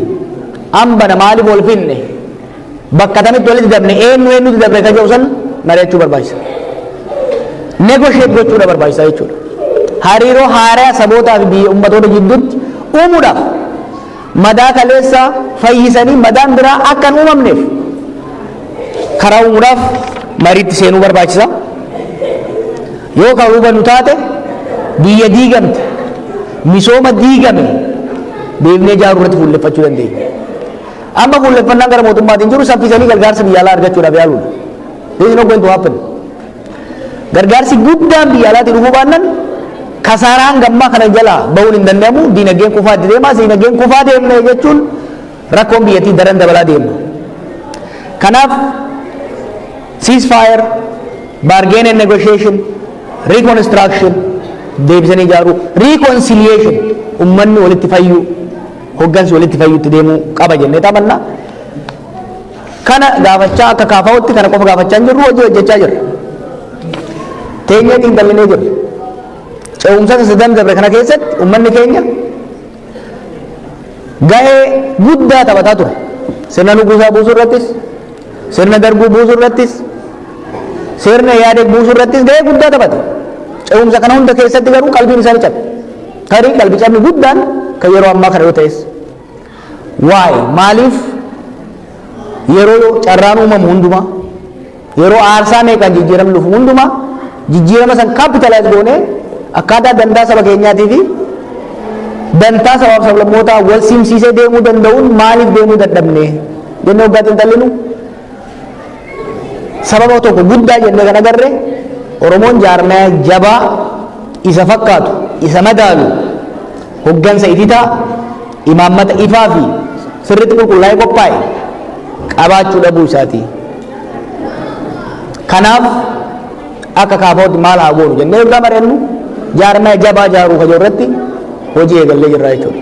S9: ambana maaliif wal finne, bakka tamitti walitti dabne, eenyu eenyutti dabre ka jedhu san mari'achuu barbaachisa. Negotiate gochuudha barbaachisa jechuudha. Hariiroo haaraa sabootaa fi biyya ummatoota jidduutti uumuudhaaf, madaa kaleessaa fayyisanii madaan biraa akka hin uumamneef karaa uumuudhaaf mariitti seenuu barbaachisa. Yoo kan hubannu taate, biyya diigamte, misooma diigame deemnee ijaaruu irratti fuulleffachuu dandeenya. Amma fuulleffannaan gara mootummaatiin jiru saffisanii gargaarsa biyya alaa argachuudhaaf yaaluudha. This is not going to happen. Gargaarsi guddaan biyya alaatii dhufuu baannaan kasaaraan gammaa kana jalaa bahuun hin danda'amu. Diinagdeen kufaa itti deema. Diinagdeen kufaa deemne jechuun rakkoon biyyattii daran dabalaa deema. Kanaaf ceasefire, bargain and negotiation, reconstruction, deebisanii ijaaruu, reconciliation, ummanni walitti fayyuu, hoggansi walitti fayyuutti deemuu qaba jennee taphanna. Kana gaafachaa akka KFOtti kana qofa gaafachaa hin jirru, hojii hojjechaa jirra. Teenyee xiinxallinee jirra. Ce'umsa sadan dabre kana keessatti ummanni keenya gahee guddaa taphataa ture. Sirna Nugusaa buusuu irrattis, sirna Darbuu buusuu irrattis, sirna Yaadeg buusuu irrattis gahee guddaa taphate. Ce'umsa kana hunda keessatti garuu qalbiin isaanii cabe. Tarii qalbii cabni guddaan kan yeroo ammaa kana yoo ta'es. Waa'ee maaliif yeroo carraan uumamu hundumaa, yeroo aarsaa meeqaan jijjiiramni dhufu hundumaa, jijjiirama san capitalize goonee akkaataa dantaa saba keenyaatii fi dantaa sabaaf sablammootaa wal simsiisee deemuu danda'uun maaliif deemuu dadhabne jennee waggaa xiinxallinu, sababa tokko guddaa jennee kan agarre Oromoon jaarmaya jabaa isa fakkaatu, isa madaalu, hoggansa ititaa, imaammata ifaa fi sirriitti qulqullaa'ee qophaa'e qabaachuu dhabuu isaati. Kanaaf akka KFOtti maal haa goonu jennee waggaa mari'annu, jaarmaya jabaa jaaruu kajoo irratti hojii eegallee jirra jechuudha.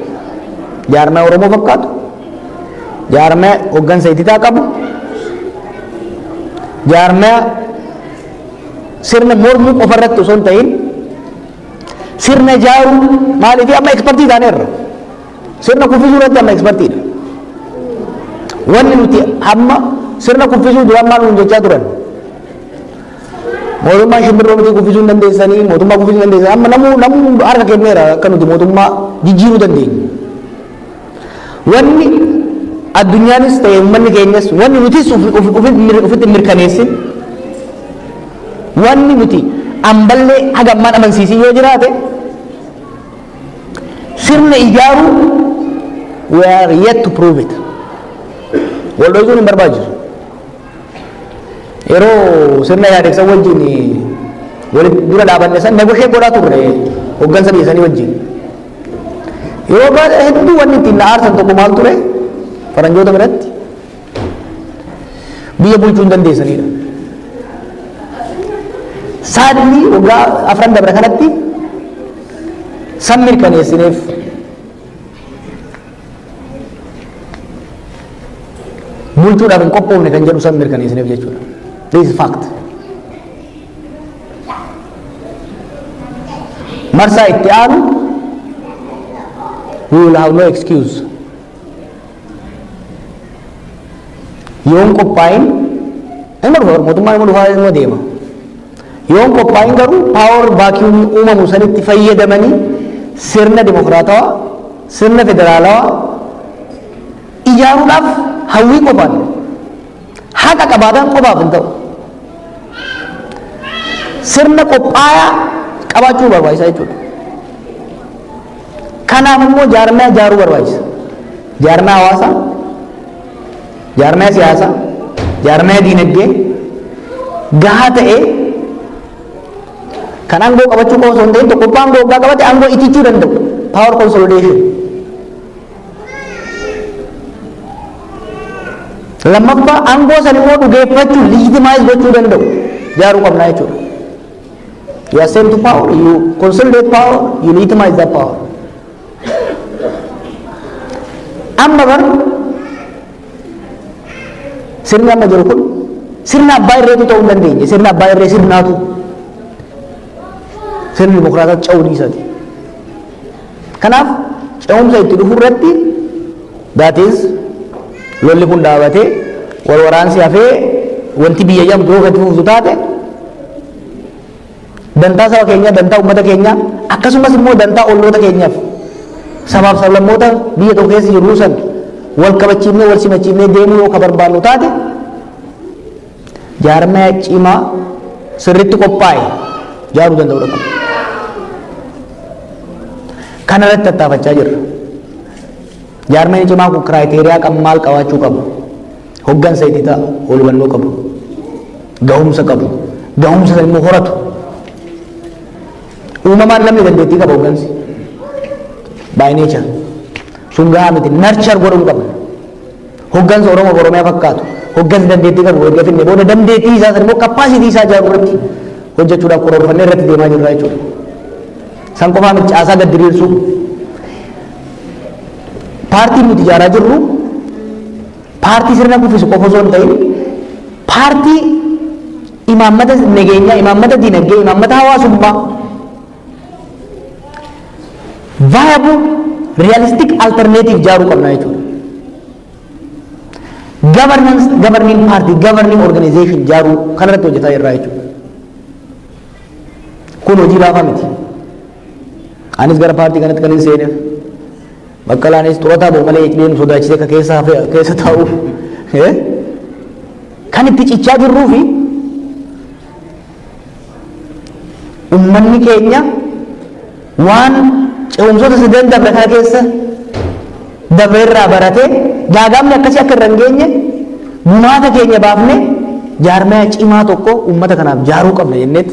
S9: Jaarmaya Oromoo fakkaatu, jaarmaya hoggansa ititaa qabu, jaarmaya sirna mormuu qofa irratti osoo hin ta'in sirna ijaaruu. Maaliif amma expertii taaneerra. Sirna kuffisuu irratti amma expertiidha. Wanni nuti amma sirna kuffisuu duraan maal nuun jechaa turan? Mootummaa shimbirroo miti, kuffisuu hin dandeessanii, mootummaa kuffisuu hin dandeessanii. Amma namuu harka kenneera akka nuti mootummaa jijjiiruu dandeenyu. Wanni addunyaanis ta'e uummanni keenyas, wanni nutis ofitti mirkaneessin, wanni nuti amballee haga ammaan amansiisin yoo jiraate, sirna ijaaruu we are yet to prove it. Wal dhoysuun hin barbaachisu. Yeroo sirna yaadeksan wajjin walitti dura dhaabanne san negotiate godhaa turre hoggansa biyya sanii wajjin. Yeroo baay'ee hedduu wanni ittiin na aarsan tokko maal ture? Faranjoota biratti biyya bulchuu hin dandeessanidha. Saadni waggaa 4 dabre kanatti san mirkaneessineef. Bulchuudhaaf hin qophoofne kan jedhu san mirkaneessineef jechuudha. This is fact. Marsaa itti aanu we will have no excuse. Yoon qophaa'in inni dhufa, mootummaan inni dhufaa inni deema. Yoon qophaa'in garuu power vacuum uumamu sanitti fayyadamanii sirna dimokiraatawaa, sirna federaalawaa ijaaruudhaaf hawwii qofaan, haqa qabaatan qofaaf hin ta'u. Sirna qophaayaa qabaachuu barbaachisa jechuudha. Kanaaf immoo jaarmaya ijaaruu barbaachisa. Jaarmaya hawaasaa, jaarmaya siyaasaa, jaarmaya diinagdee gahaa ta'ee kan aangoo qabachuu qofa osoo hin ta'in, tokkoffaa aangoo waggaa qabate aangoo itichuu danda'u, power consolidation. Lammaffaa, aangoo san immoo dhugeeffachuu, legitimize gochuu danda'u jaaruu qabnaa jechuudha. You ascend to power, you consolidate power, you legitimize that power. Amma bar sirni amma jiru kun sirna abbaa irreetu ta'uu hin dandeenye. Sirna abbaa irree sirnaatu sirni dimokiraataa ce'uu dhiisati. Kanaaf ce'umsa itti dhufu irratti, that is, lolli kun dhaabatee, wal waraansi hafee, wanti biyya jedhamtu yoo kan itti fuftu taate, dantaa saba keenyaa, dantaa uummata keenyaa, akkasumas immoo dantaa olloota keenyaaf, sabaaf sablammoota biyya tokko keessa jirru san wal kabachiifnee, wal simachiifnee deemuu yoo ka barbaannu taate, jaarmaya cimaa sirriitti qophaa'e jaaruu danda'uu qabna. Kana irratti tattaafachaa jirra. Jaarmayni cimaa kun criteria qab maal qabaachuu qabu? Hoggansa itti ta'a, wal hubannoo qabu, gahumsa qabu, gahumsa san immoo horatu. Uumamaan namni dandeettii qaba hoggansi. By nature. Sun gahaa miti, nurture godhuu qabna. Hoggansa Oromoo Oromiyaa fakkaatu, hoggansa dandeettii qabu erga finne booda, dandeettii isaa san immoo capacity isaa ijaaruu irratti hojjechuudhaaf karoorfannee irratti deemaa jirra jechuudha. San qofaa miti, caasaa gad diriirsuu. Paartiin nuti ijaaraa jirru paartii sirna kuffisu qofa osoo hin ta'in, paartii imaammata nageenyaa, imaammata dinagdee, imaammata hawaasummaa, viable realistic alternative ijaaruu qabna jechuudha. Governance, governing party, governing organization ijaaruu kanarratti hojjetaa jirra jechuudha. Kun hojii laafaa miti. Anis gara paartii kanatti kan hin seeneef, Baqqalaanis xurataa ba'u malee deemu sodaachisee akka keessa hafe keessa taa'uuf kan itti cichaa jirruu fi ummanni keenya waan ce'umsoota sadan dabre kana keessa dabre irraa baratee gaagaamni akkasii akka irra hin geenye gumaata keenya baafne jaarmaya cimaa tokko ummata kanaaf jaaruu qabna jenneet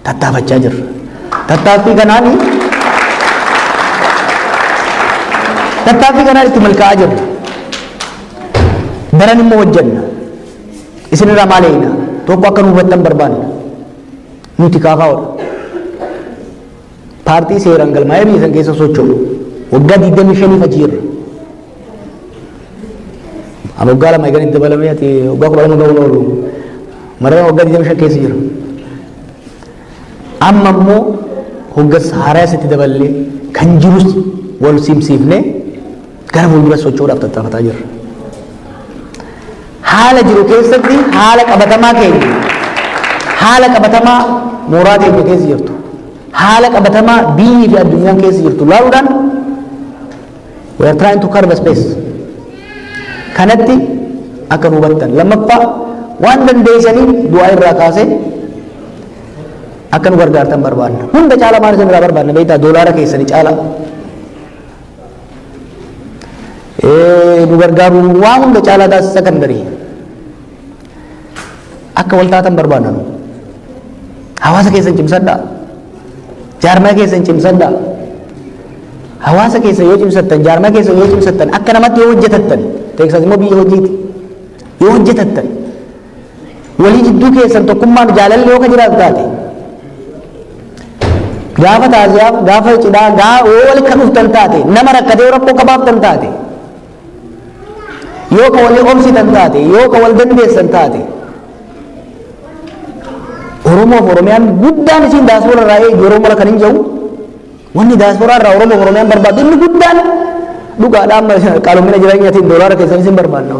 S9: tattaafachaa jirra. Tattaaffii kanaan itti milkaa'aa jirra. Daran immoo hojjenna. Isinirraa maal eegna? Tokko akka nu hubattan barbaanna. Nuti KFOdha. Paartii seeraan galmaa'ee biyya san keessa socho'u. Waggaa 25 achi jirra. Ani waggaa 2 eegan itti dabalamee, ati waggaa 12 ga'uun oolu. Marreen waggaa 25 keessa jira. Amma immoo hoggansa haaraa asitti daballee, kan jirus wal simsiifnee gara fuuldura socho'uudhaaf tattaafataa jirra. Haala jiru keessatti, haala qabatamaa keenya, haala qabatamaa mooraa keenya keessa jirtu, haala qabatamaa biyyi fi addunyaan keessa jirtu laaluudhaan we are trying to carve a space. Kanatti akka nu hubattan. Lammaffaa, waan dandeessaniin du'aa irraa kaasee akka nu gargaartan barbaanna. Hunda caala maal isin irraa barbaanna beektaa? Doolaara keessanii caala. Nu gargaaru waan hunda caalaa taasisa secondary. Akka wal taatan barbaanna nu. Hawaasa keessan cimsadhaa. Jaarmaa keessan cimsadhaa. Hawaasa keessa yoo cimsattan, jaarmaa keessa yoo cimsattan, akka namatti yoo hojjetattan, Teeksaas immoo biyya hojiiti. Yoo hojjetattan, walii jidduu keessan tokkummaan jaalalli yoo ka jiraatu taate, gaafa taaziyaaf, gaafa cidhaa, gaa yoo walitti kan dhuftan taate, nama rakkatee yoo rakkoo qabaaftan taate, yoo ka walii obsitan taate, yoo ka wal dandeessan taate, Oromoof Oromiyaan guddaan isiin daasporaa irraa eegu yeroo mara kan hin jiru, wanni daasporaa irraa Oromoof Oromiyaan barbaaddu inni guddaan, dhugaadhaan qaalomina jireenyaatiin doolaara keessan isin barbaadna,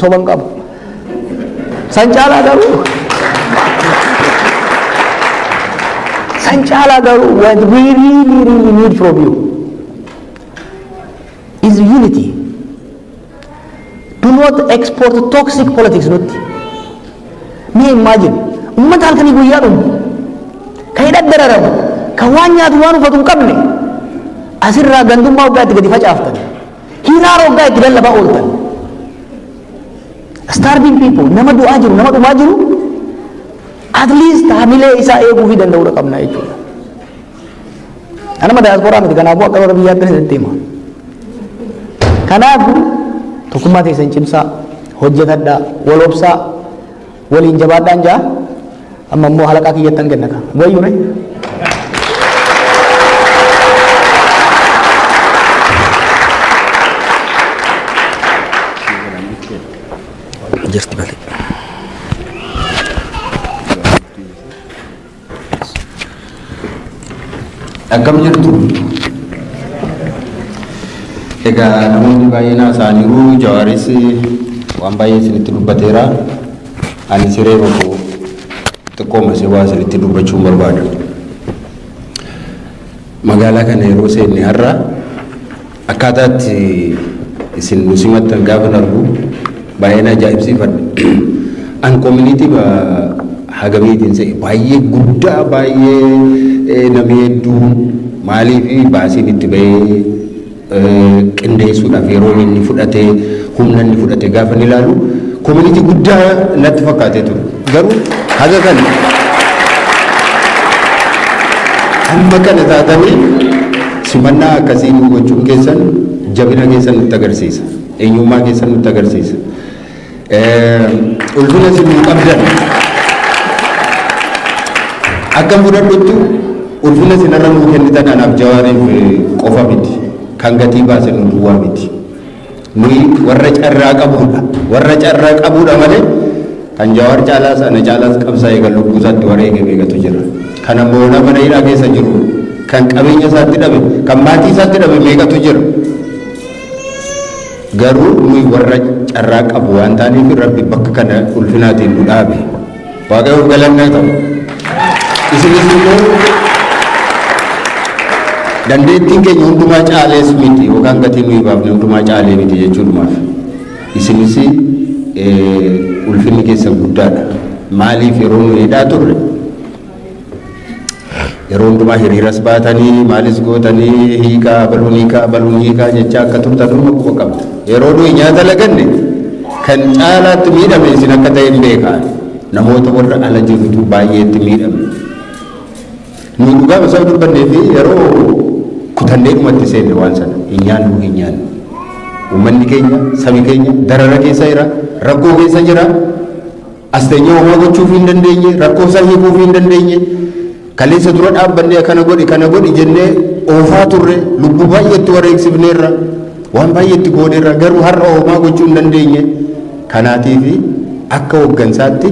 S9: soban qabu. San caalaa garuu what we really really need from you is unity. Do not export toxic politics nutti. Mee imagine, ummata halkanii guyyaa dhumu, kan hidhat dararamu, kan waan nyaatu waan uffatu hin qabne, asirraa gandummaa waggaa itti gadi facaaftan, hiraara waggaa itti lallabaa ooltan, starving people, nama du'aa jiru, nama dhumaa jiru, at least hamilee isaa eeguu fi danda'uudha qabna jechuudha. Anama daasporaa miti, kanaafuu akka warra biyyaatti isinitti hima. Kanaafuu tokkummaa teessan cimsaa, Hojjetadhaa, wal obsaa, waliin jabaadhaan jaa. Amma immoo halaqaa kiyyattan kenna ka. Wayyure.
S2: Jirti malee.
S10: Akkam jirtu? Egaa namoonni baay'een haasa'aniiru. Jawaaris waan baay'ee isinitti dubbateera. Ani siree tokko xiqqooma isee waa isinitti dubbachuun barbaada. Magaalaa kana yeroo seenne har'a akkaataa itti isin nu simattan gaafan argu baay'een ajaa'ibsiifadhe. An community hagamiitiin se'e baay'ee guddaa, baay'ee namni hedduu, maaliif baasiin itti bahee qindeessuudhaaf yeroo inni fudhate, humna inni fudhate gaafa inni ilaalu community guddaa natti fakkaatee ture. Garuu haga kana hamma kana taatanii simannaa akkasii nu gochuun keessan jabina keessan nutti agarsiisa. Eenyummaa keessan nutti agarsiisa. Ulfina isin nuu qabdan akkam fudhadhuttu, ulfina isin irra nuu kennitan anaaf Jawaariif qofa miti. Kan gatii baase nu duwwaa miti. Nuyi warra carraa qabuudha. Warra carraa qabuudha malee kan Jawaar caalaas ana caalaas qabsaa'ee kan lubbuu isaatti wareege meeqatu jira. Kan ammoo mana hidhaa keessa jiru, kan qabeenya isaatti dhabe, kan maatii isaatti dhabe meeqatu jira. Garuu nuyi warra carraa qabu waan taaneef Rabbi bakka kana ulfinaatiin nu dhaabe. Waaqayyoof galanni haa ta'u. Isinis immoo dandeettiin keenya hundumaa caalees miti yookaan gatii nuyi baafne hundumaa caalee miti jechuudhumaaf. Isinis ulfinni keessan guddaadha. Maaliif, yeroo nuyi hidhaa turre yeroo hundumaa hiriiras baatanii maalis gootanii hiikaa, baluun hiikaa, baluun hiikaa jechaa akka turtan dhuma quba qabda. Yeroo nuyi nyaata laganne kan caalaatti miidhame isin akka ta'e hin beekaa. Namoota warra ala jirutu baay'eetti miidhame. Nuyi dhugaa osoo dubbannee fi yeroo kutannee dhumatti seenne waan sana hin nyaannu, hin nyaannu. Uummanni keenya, sabi keenya darara keessa jira, rakkoo keessa jira. As teenyee homaa gochuuf hin dandeenye, rakkoo isaa hiikuuf hin dandeenye. Kaleessa dura dhaabbannee kana godhi, kana godhi jennee oofaa turre, lubbuu baay'eetti wareegsifneerra, waan baay'eetti gooneerra, garuu har'a homaa gochuu hin dandeenye. Kanaatiif akka hooggansaatti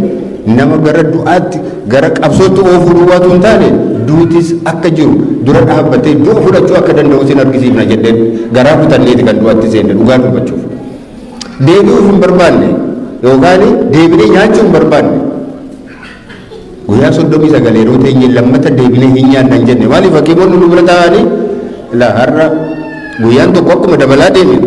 S10: nama gara du'aatti, gara qabsootti oofuu duwwaatu hin taane, duutis akka jiru dura dhaabbatee du'a fudhachuu akka danda'u isin argisiifna jennee garaa kutanneeti kan du'atti seenne dhugaa dubbachuuf. Deebi'uuf hin barbaanne yookaan deebinee nyaachuu hin barbaanne. Guyyaa 39 yeroo teenye lammata deebinee hin nyaanna hin jenne. Maaliif, hakiimonni nu bira taa'anii ilaa har'a guyyaan tokko akkuma dabalaa deeme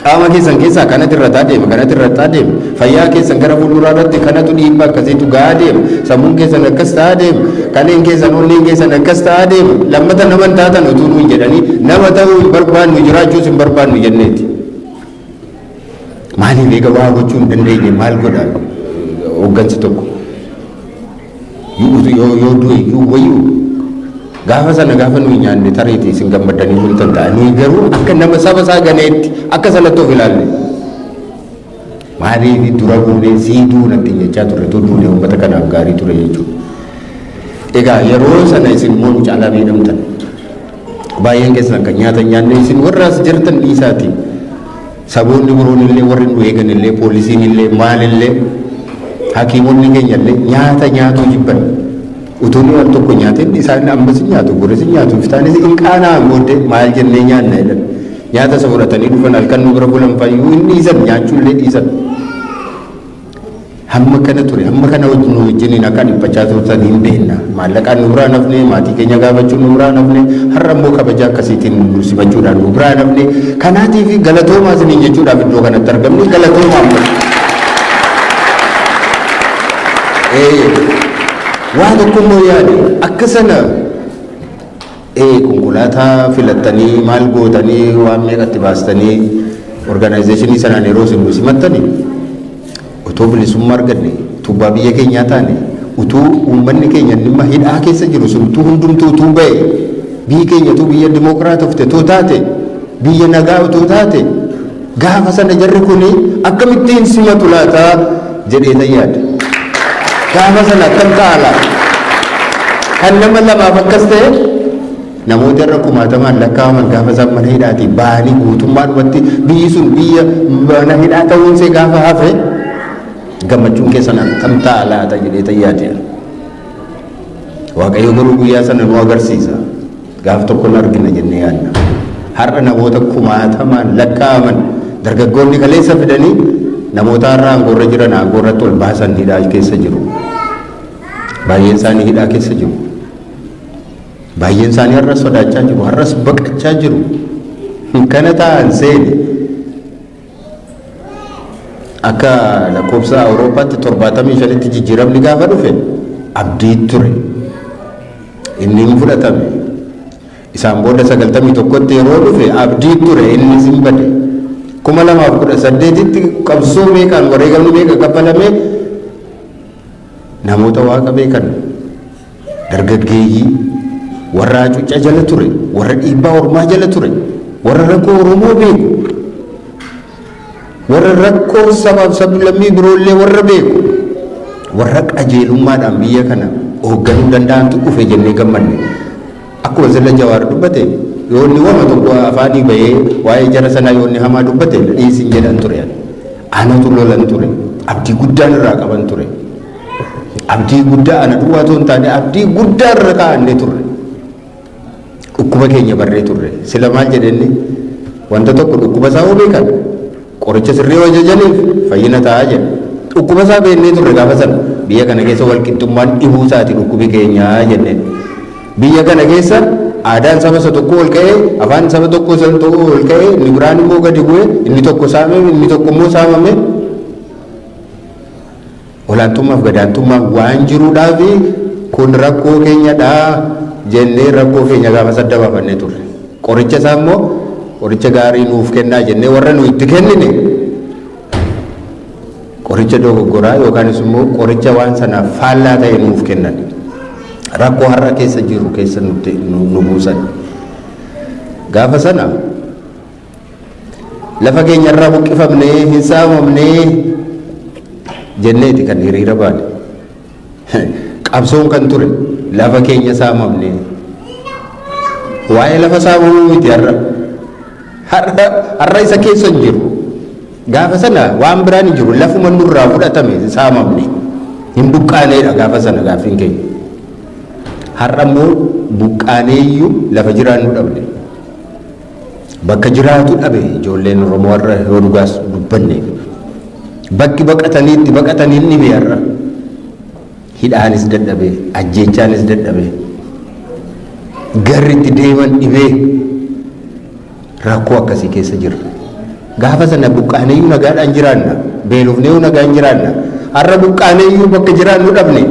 S10: qaama keessan keessaa kanatu irrataa deema, kanatu irrataa deema, fayyaa keessan gara fuulduraa irratti kanatu dhiibbaa akkasiitu gahaa deema, sammuun keessan akkas ta'aa deema, kaleen keessan, onneen keessan akkas ta'aa deema, lammata nama hin taatan utuu nuun jedhanii nama ta'uu hin barbaannu, jiraachuus hin barbaannu jenneeti. Maaliif, eega waa gochuu hin dandeenye maal godha hooggansi tokko? Yoo du'e iyyuu wayyuu. Gaafa sana gaafa nuyi nyaanne tareeti isin gammaddanii bultan ta'a. Nuyi garuu akka nama saba isaa ganeetti akka sanatti of ilaalle. Maaliif, dura buunee sii duunatti jechaa turre, tu duune uummata kanaaf gaarii ture jechuudha. Egaa yeroo sana isin immoo nu caalaa miidhamtan. Baay'een keessan kan nyaata hin nyaanne isin warra as jirtan dhiisaati. Saboonni biroon illee, warri nu eegan illee, poolisiin illee, maalillee, hakiimonni keenya illee nyaata nyaatuu jibban. Utuu nu al tokko nyaatin isaan ammas hin nyaatu, boris hin nyaatu, iftaanis hin qaana'an, booddee maal jennee nyaanna jedhan. Nyaata isa fudhatanii dhufan halkan nu bira bulan fayyuu hin dhiisan, nyaachuu illee dhiisan. Hamma kana ture, hamma kana nu wajjiniin akka dhiphachaa turtan hin beekna. Maallaqaan nu biraa nafne, maatii keenya gaafachuun nu biraa nafne, har'a immoo kabaja akkasiitiin nu simachuudhaan nu biraa nafne. Kanaatiif galatoomaa isiniin jechuudhaaf iddoo kanatti argamne, galatoomaa amma. Waa tokko immoo yaade, akka sana konkolaataa filattanii, maal gootanii, waan meeqatti baastanii organization sanaan yeroo isin nu simattanii, otoo bilisummaa arganne, tuubbaa biyya keenyaa taane, utuu uummanni keenya dhimma hidhaa keessa jiru sun utuu hundumtuu utuu ba'e, biyyi keenya utuu biyya dimookiraatofte utuu taate, biyya nagaa utuu taate. Gaafa sana jarri kuni akkamittiin simatu laata jedhee yaada. Gaafa sana akkam ta'a laata? Kan nama lamaaf akkas ta'e, namoota irra kumaatamaan lakkaa'aman gaafa isaan mana hidhaatii ba'anii guutummaadhumatti biyyi sun biyya mana hidhaa ta'uunsee gaafa hafe, gammachuun keessan akkam ta'a laata jedhee yaade. Waaqayyo garuu guyyaa sana nu agarsiisa. Gaaf tokko nu argina jennee yaadna. Har'a namoota kumaatamaan lakkaa'aman dargaggoonni kaleessa fidanii namoota har'a aangoorra jiran aangoorratti ol baasan hidhaa keessa jiru. Baay'een isaanii hidhaa keessa jiru. Baay'een isaanii har'as sodaachaa jiru. Har'as baqachaa jiru. Kana ta'an seeni. Akka lakkoofsa Awurooppaatti 75tti jijjiiramni gaafa dhufe abdii ture. Inni hin fudhatame. Isaan booda 91tti yeroo dhufe abdii ture, innis hin bade. 2018tti qabsoo meeqaan, wareegamni meeqa kaffalamee, namoota Waaqa beekan, dargaggeeyyii, warra hacuuccaa jala ture, warra dhiibbaa ormaa jala ture, warra rakkoo Oromoo beeku, warra rakkoo sabaaf sablammii biroollee warra beeku, warra qajeelummaadhaan biyya kana hoogganuu danda'antu dhufe jennee gammanne. Akkuma sirna Jawaar dubbate, yoo inni wama tokko afaanii bahee waa'ee jara sanaa yoo inni hamaa dubbate, dhiisin jedhan ture. Anatu lolan ture. Abdii guddaan irraa qaban ture. Abdii guddaa ana duwwaa otoo hin taane abdii guddaa irra kaa'annee turre. Dhukkuba keenya barree turre. Sila maal jedhenni? Wanta tokko dhukkuba isaa hoo beekan, qoricha sirrii hoo ajajaniif fayyina ta'aa jedha. Dhukkuba isaa beeknee turre gaafa sana. Biyya kana keessa walqixxummaan dhibuu isaati dhukkubi keenyaa jenneen. Biyya kana keessa aadaan saba isa tokko ol ka'ee, afaan saba tokko isa tokko ol ka'ee, inni biraan immoo gadi bu'ee, inni tokko saamee, inni tokko immoo saamame, olaantummaaf gadaantummaan waan jiruudhaaf kun rakkoo keenyadha jennee rakkoo keenya gaafa sadda baafannee turre. Qoricha isaa immoo qoricha gaarii nuuf kennaa jennee warra nu itti kennine qoricha dogoggoraa yookaanis immoo qoricha waan sanaaf faallaa ta'e nuuf kennan. Rakkoo har'a keessa jiru keessa nu buusan. Gaafa sana lafa keenya irraa buqqifamnee, hin saamamnee jenneeti kan hiriira baane. Qabsoon kan ture lafa keenya saamamnee. Waa'ee lafa saamamuu miti har'a. Har'a isa keessa hin jiru. Gaafa sana waan biraan hin jiru, lafuma nurraa fudhatame, saamamne. Hin buqqaaneedha gaafa sana gaaffiin keenya. Har'a immoo buqqaaneeyyuu lafa jiraannu dhabne. Bakka jiraatu dhabe ijoolleen Oromoo har'a yoo dhugaas dubbanne. Bakki baqatanii itti baqatanii hin dhibe har'a. Hidhaanis dadhabe, ajjeechaanis dadhabe. Garri itti deeman dhibee rakkoo akkasii keessa jirra. Gaafa sana buqqaaneeyyuu nagaadhaan jiraanna. Beelofneeyyuu nagaan jiraanna. Har'a buqqaaneeyyuu bakka jiraannu dhabne.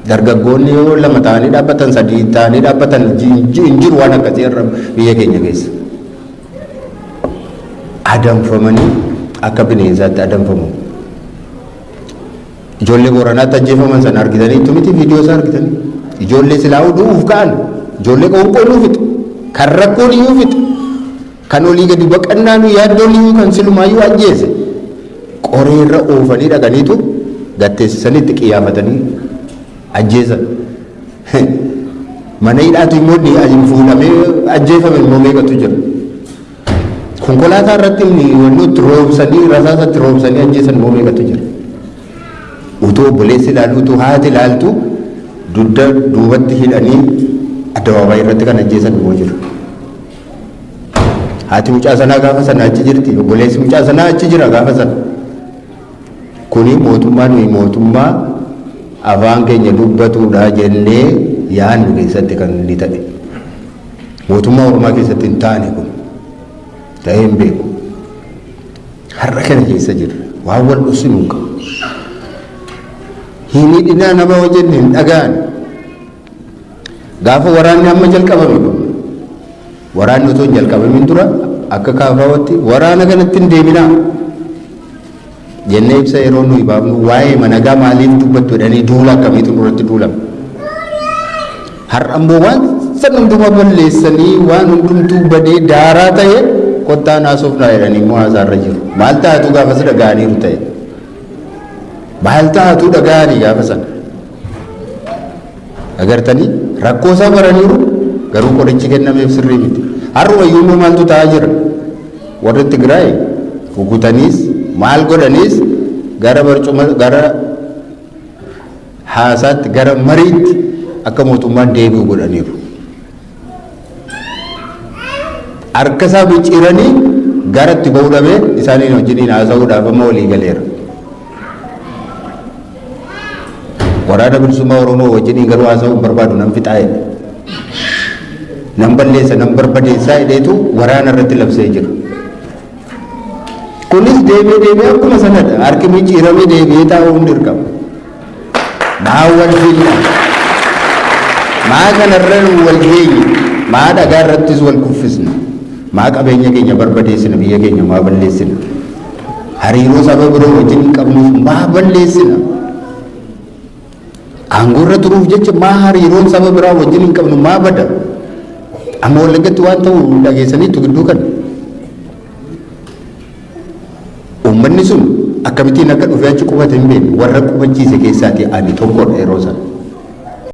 S10: Dargaggoonni yoo lama ta'anii dhaabbatan, sadii ta'anii dhaabbatan hin jiru waan akkasii har'a biyya keenya keessa. Adamfamanii akka bineensaatti adamfamu. Ijoollee Booranaatti ajjeefaman sana argitaniitu miti? Viidiyoo isaa argitanii? Ijoollee silaa du'uuf ka'an, ijoollee qoonqoo nuu fixe, kan rakkoon iyyuu fixe, kan olii gadi baqannaa nu yaaddoon iyyuu kan silumaayyuu ajjeese, qoreerra oofanii dhaqaniitu gatteessisanii itti qiyyaafatanii ajjeesan. Mana hidhaatu immoo inni fuudhamee ajjeefame immoo meeqatu jira? Konkolaataa irratti wanni itti roobsanii, rasaasa itti roobsanii ajjeesan immoo meeqatu jira? Utuu obboleessi ilaalu, utuu haati ilaaltu, dugda duubatti hidhanii addabaabaayii irratti kan ajjeesan immoo jira. Haati mucaa sanaa gaafa sana achi jirti. Obboleessi mucaa sanaa achi jira gaafa sana. Kuni mootummaa nuyi mootummaa afaan keenya dubbatuudha jennee yaannu keessatti kan inni ta'e. Mootummaa Oromaa keessatti hin taane, kun ta'ee hin beeku. Har'a kana keessa jirra. Waan wal dhoksinu hin qabu. Hin hidhinaa nama hojjenne hin dhaga'an. Gaafa waraanni amma jalqabame kun, waraanni otoo hin jalqabamin dura akka kaafaawatti waraana kanatti hin deeminaa jennee ibsa yeroo nuyi baafnu, waa'ee managaa maaliif dubbattu jedhanii duula akkamiitu nurratti duulame. Har'a immoo waan san hundumaa balleessanii, waan hundumtuu badee daaraa ta'e. Kottaa naasofnaa jedhanii immoo haasaarra jiru. Maal taatu gaafas dhaga'aniiru ta'e? Maal taatu dhaga'anii gaafa sana? Agartanii, rakkoo isaa baraniiru, garuu qorichi kennameef sirrii miti. Har'uma iyyuu immoo maaltu ta'aa jira? Warri Tigraay rukutaniis maal godhaniis gara barcuma, gara haasaatti, gara mariitti akka mootummaan deebi'u godhaniiru. Harka isaa micciiranii gara itti ba'uu dhabee isaaniin wajjiniin haasa'uudhaaf amma walii galeera. Waraana Bilisummaa Oromoo wajjiniin garuu haasa'uu hin barbaadu, nan fixaa jedhe. Nan balleessa, nan barbadeessaa jedheetu waraana irratti labsee jira. Kunis deemee deemee akkuma sanadha. Harki micciiramee deebi'ee taa'uun dirqama. Maa wal finna? Maa kanarra wal geenye? Maa dhagaa irrattis wal kuffisna? Maa qabeenya keenya barbadeessina? Biyya keenya maa balleessina? Hariiroo saba biroo wajjin hin qabnuuf maa balleessina? Aangoo irra turuuf jecha maa hariiroon saba biraa wajjin hin qabnu maa bada? Amma Wallaggatti waan ta'u dhageessaniittu gidduu kana. Uummanni sun akkamittiin akka dhufee achi qubate hin beeknu. Warra qubachiise keessaati ani tokkodha yeroo sana.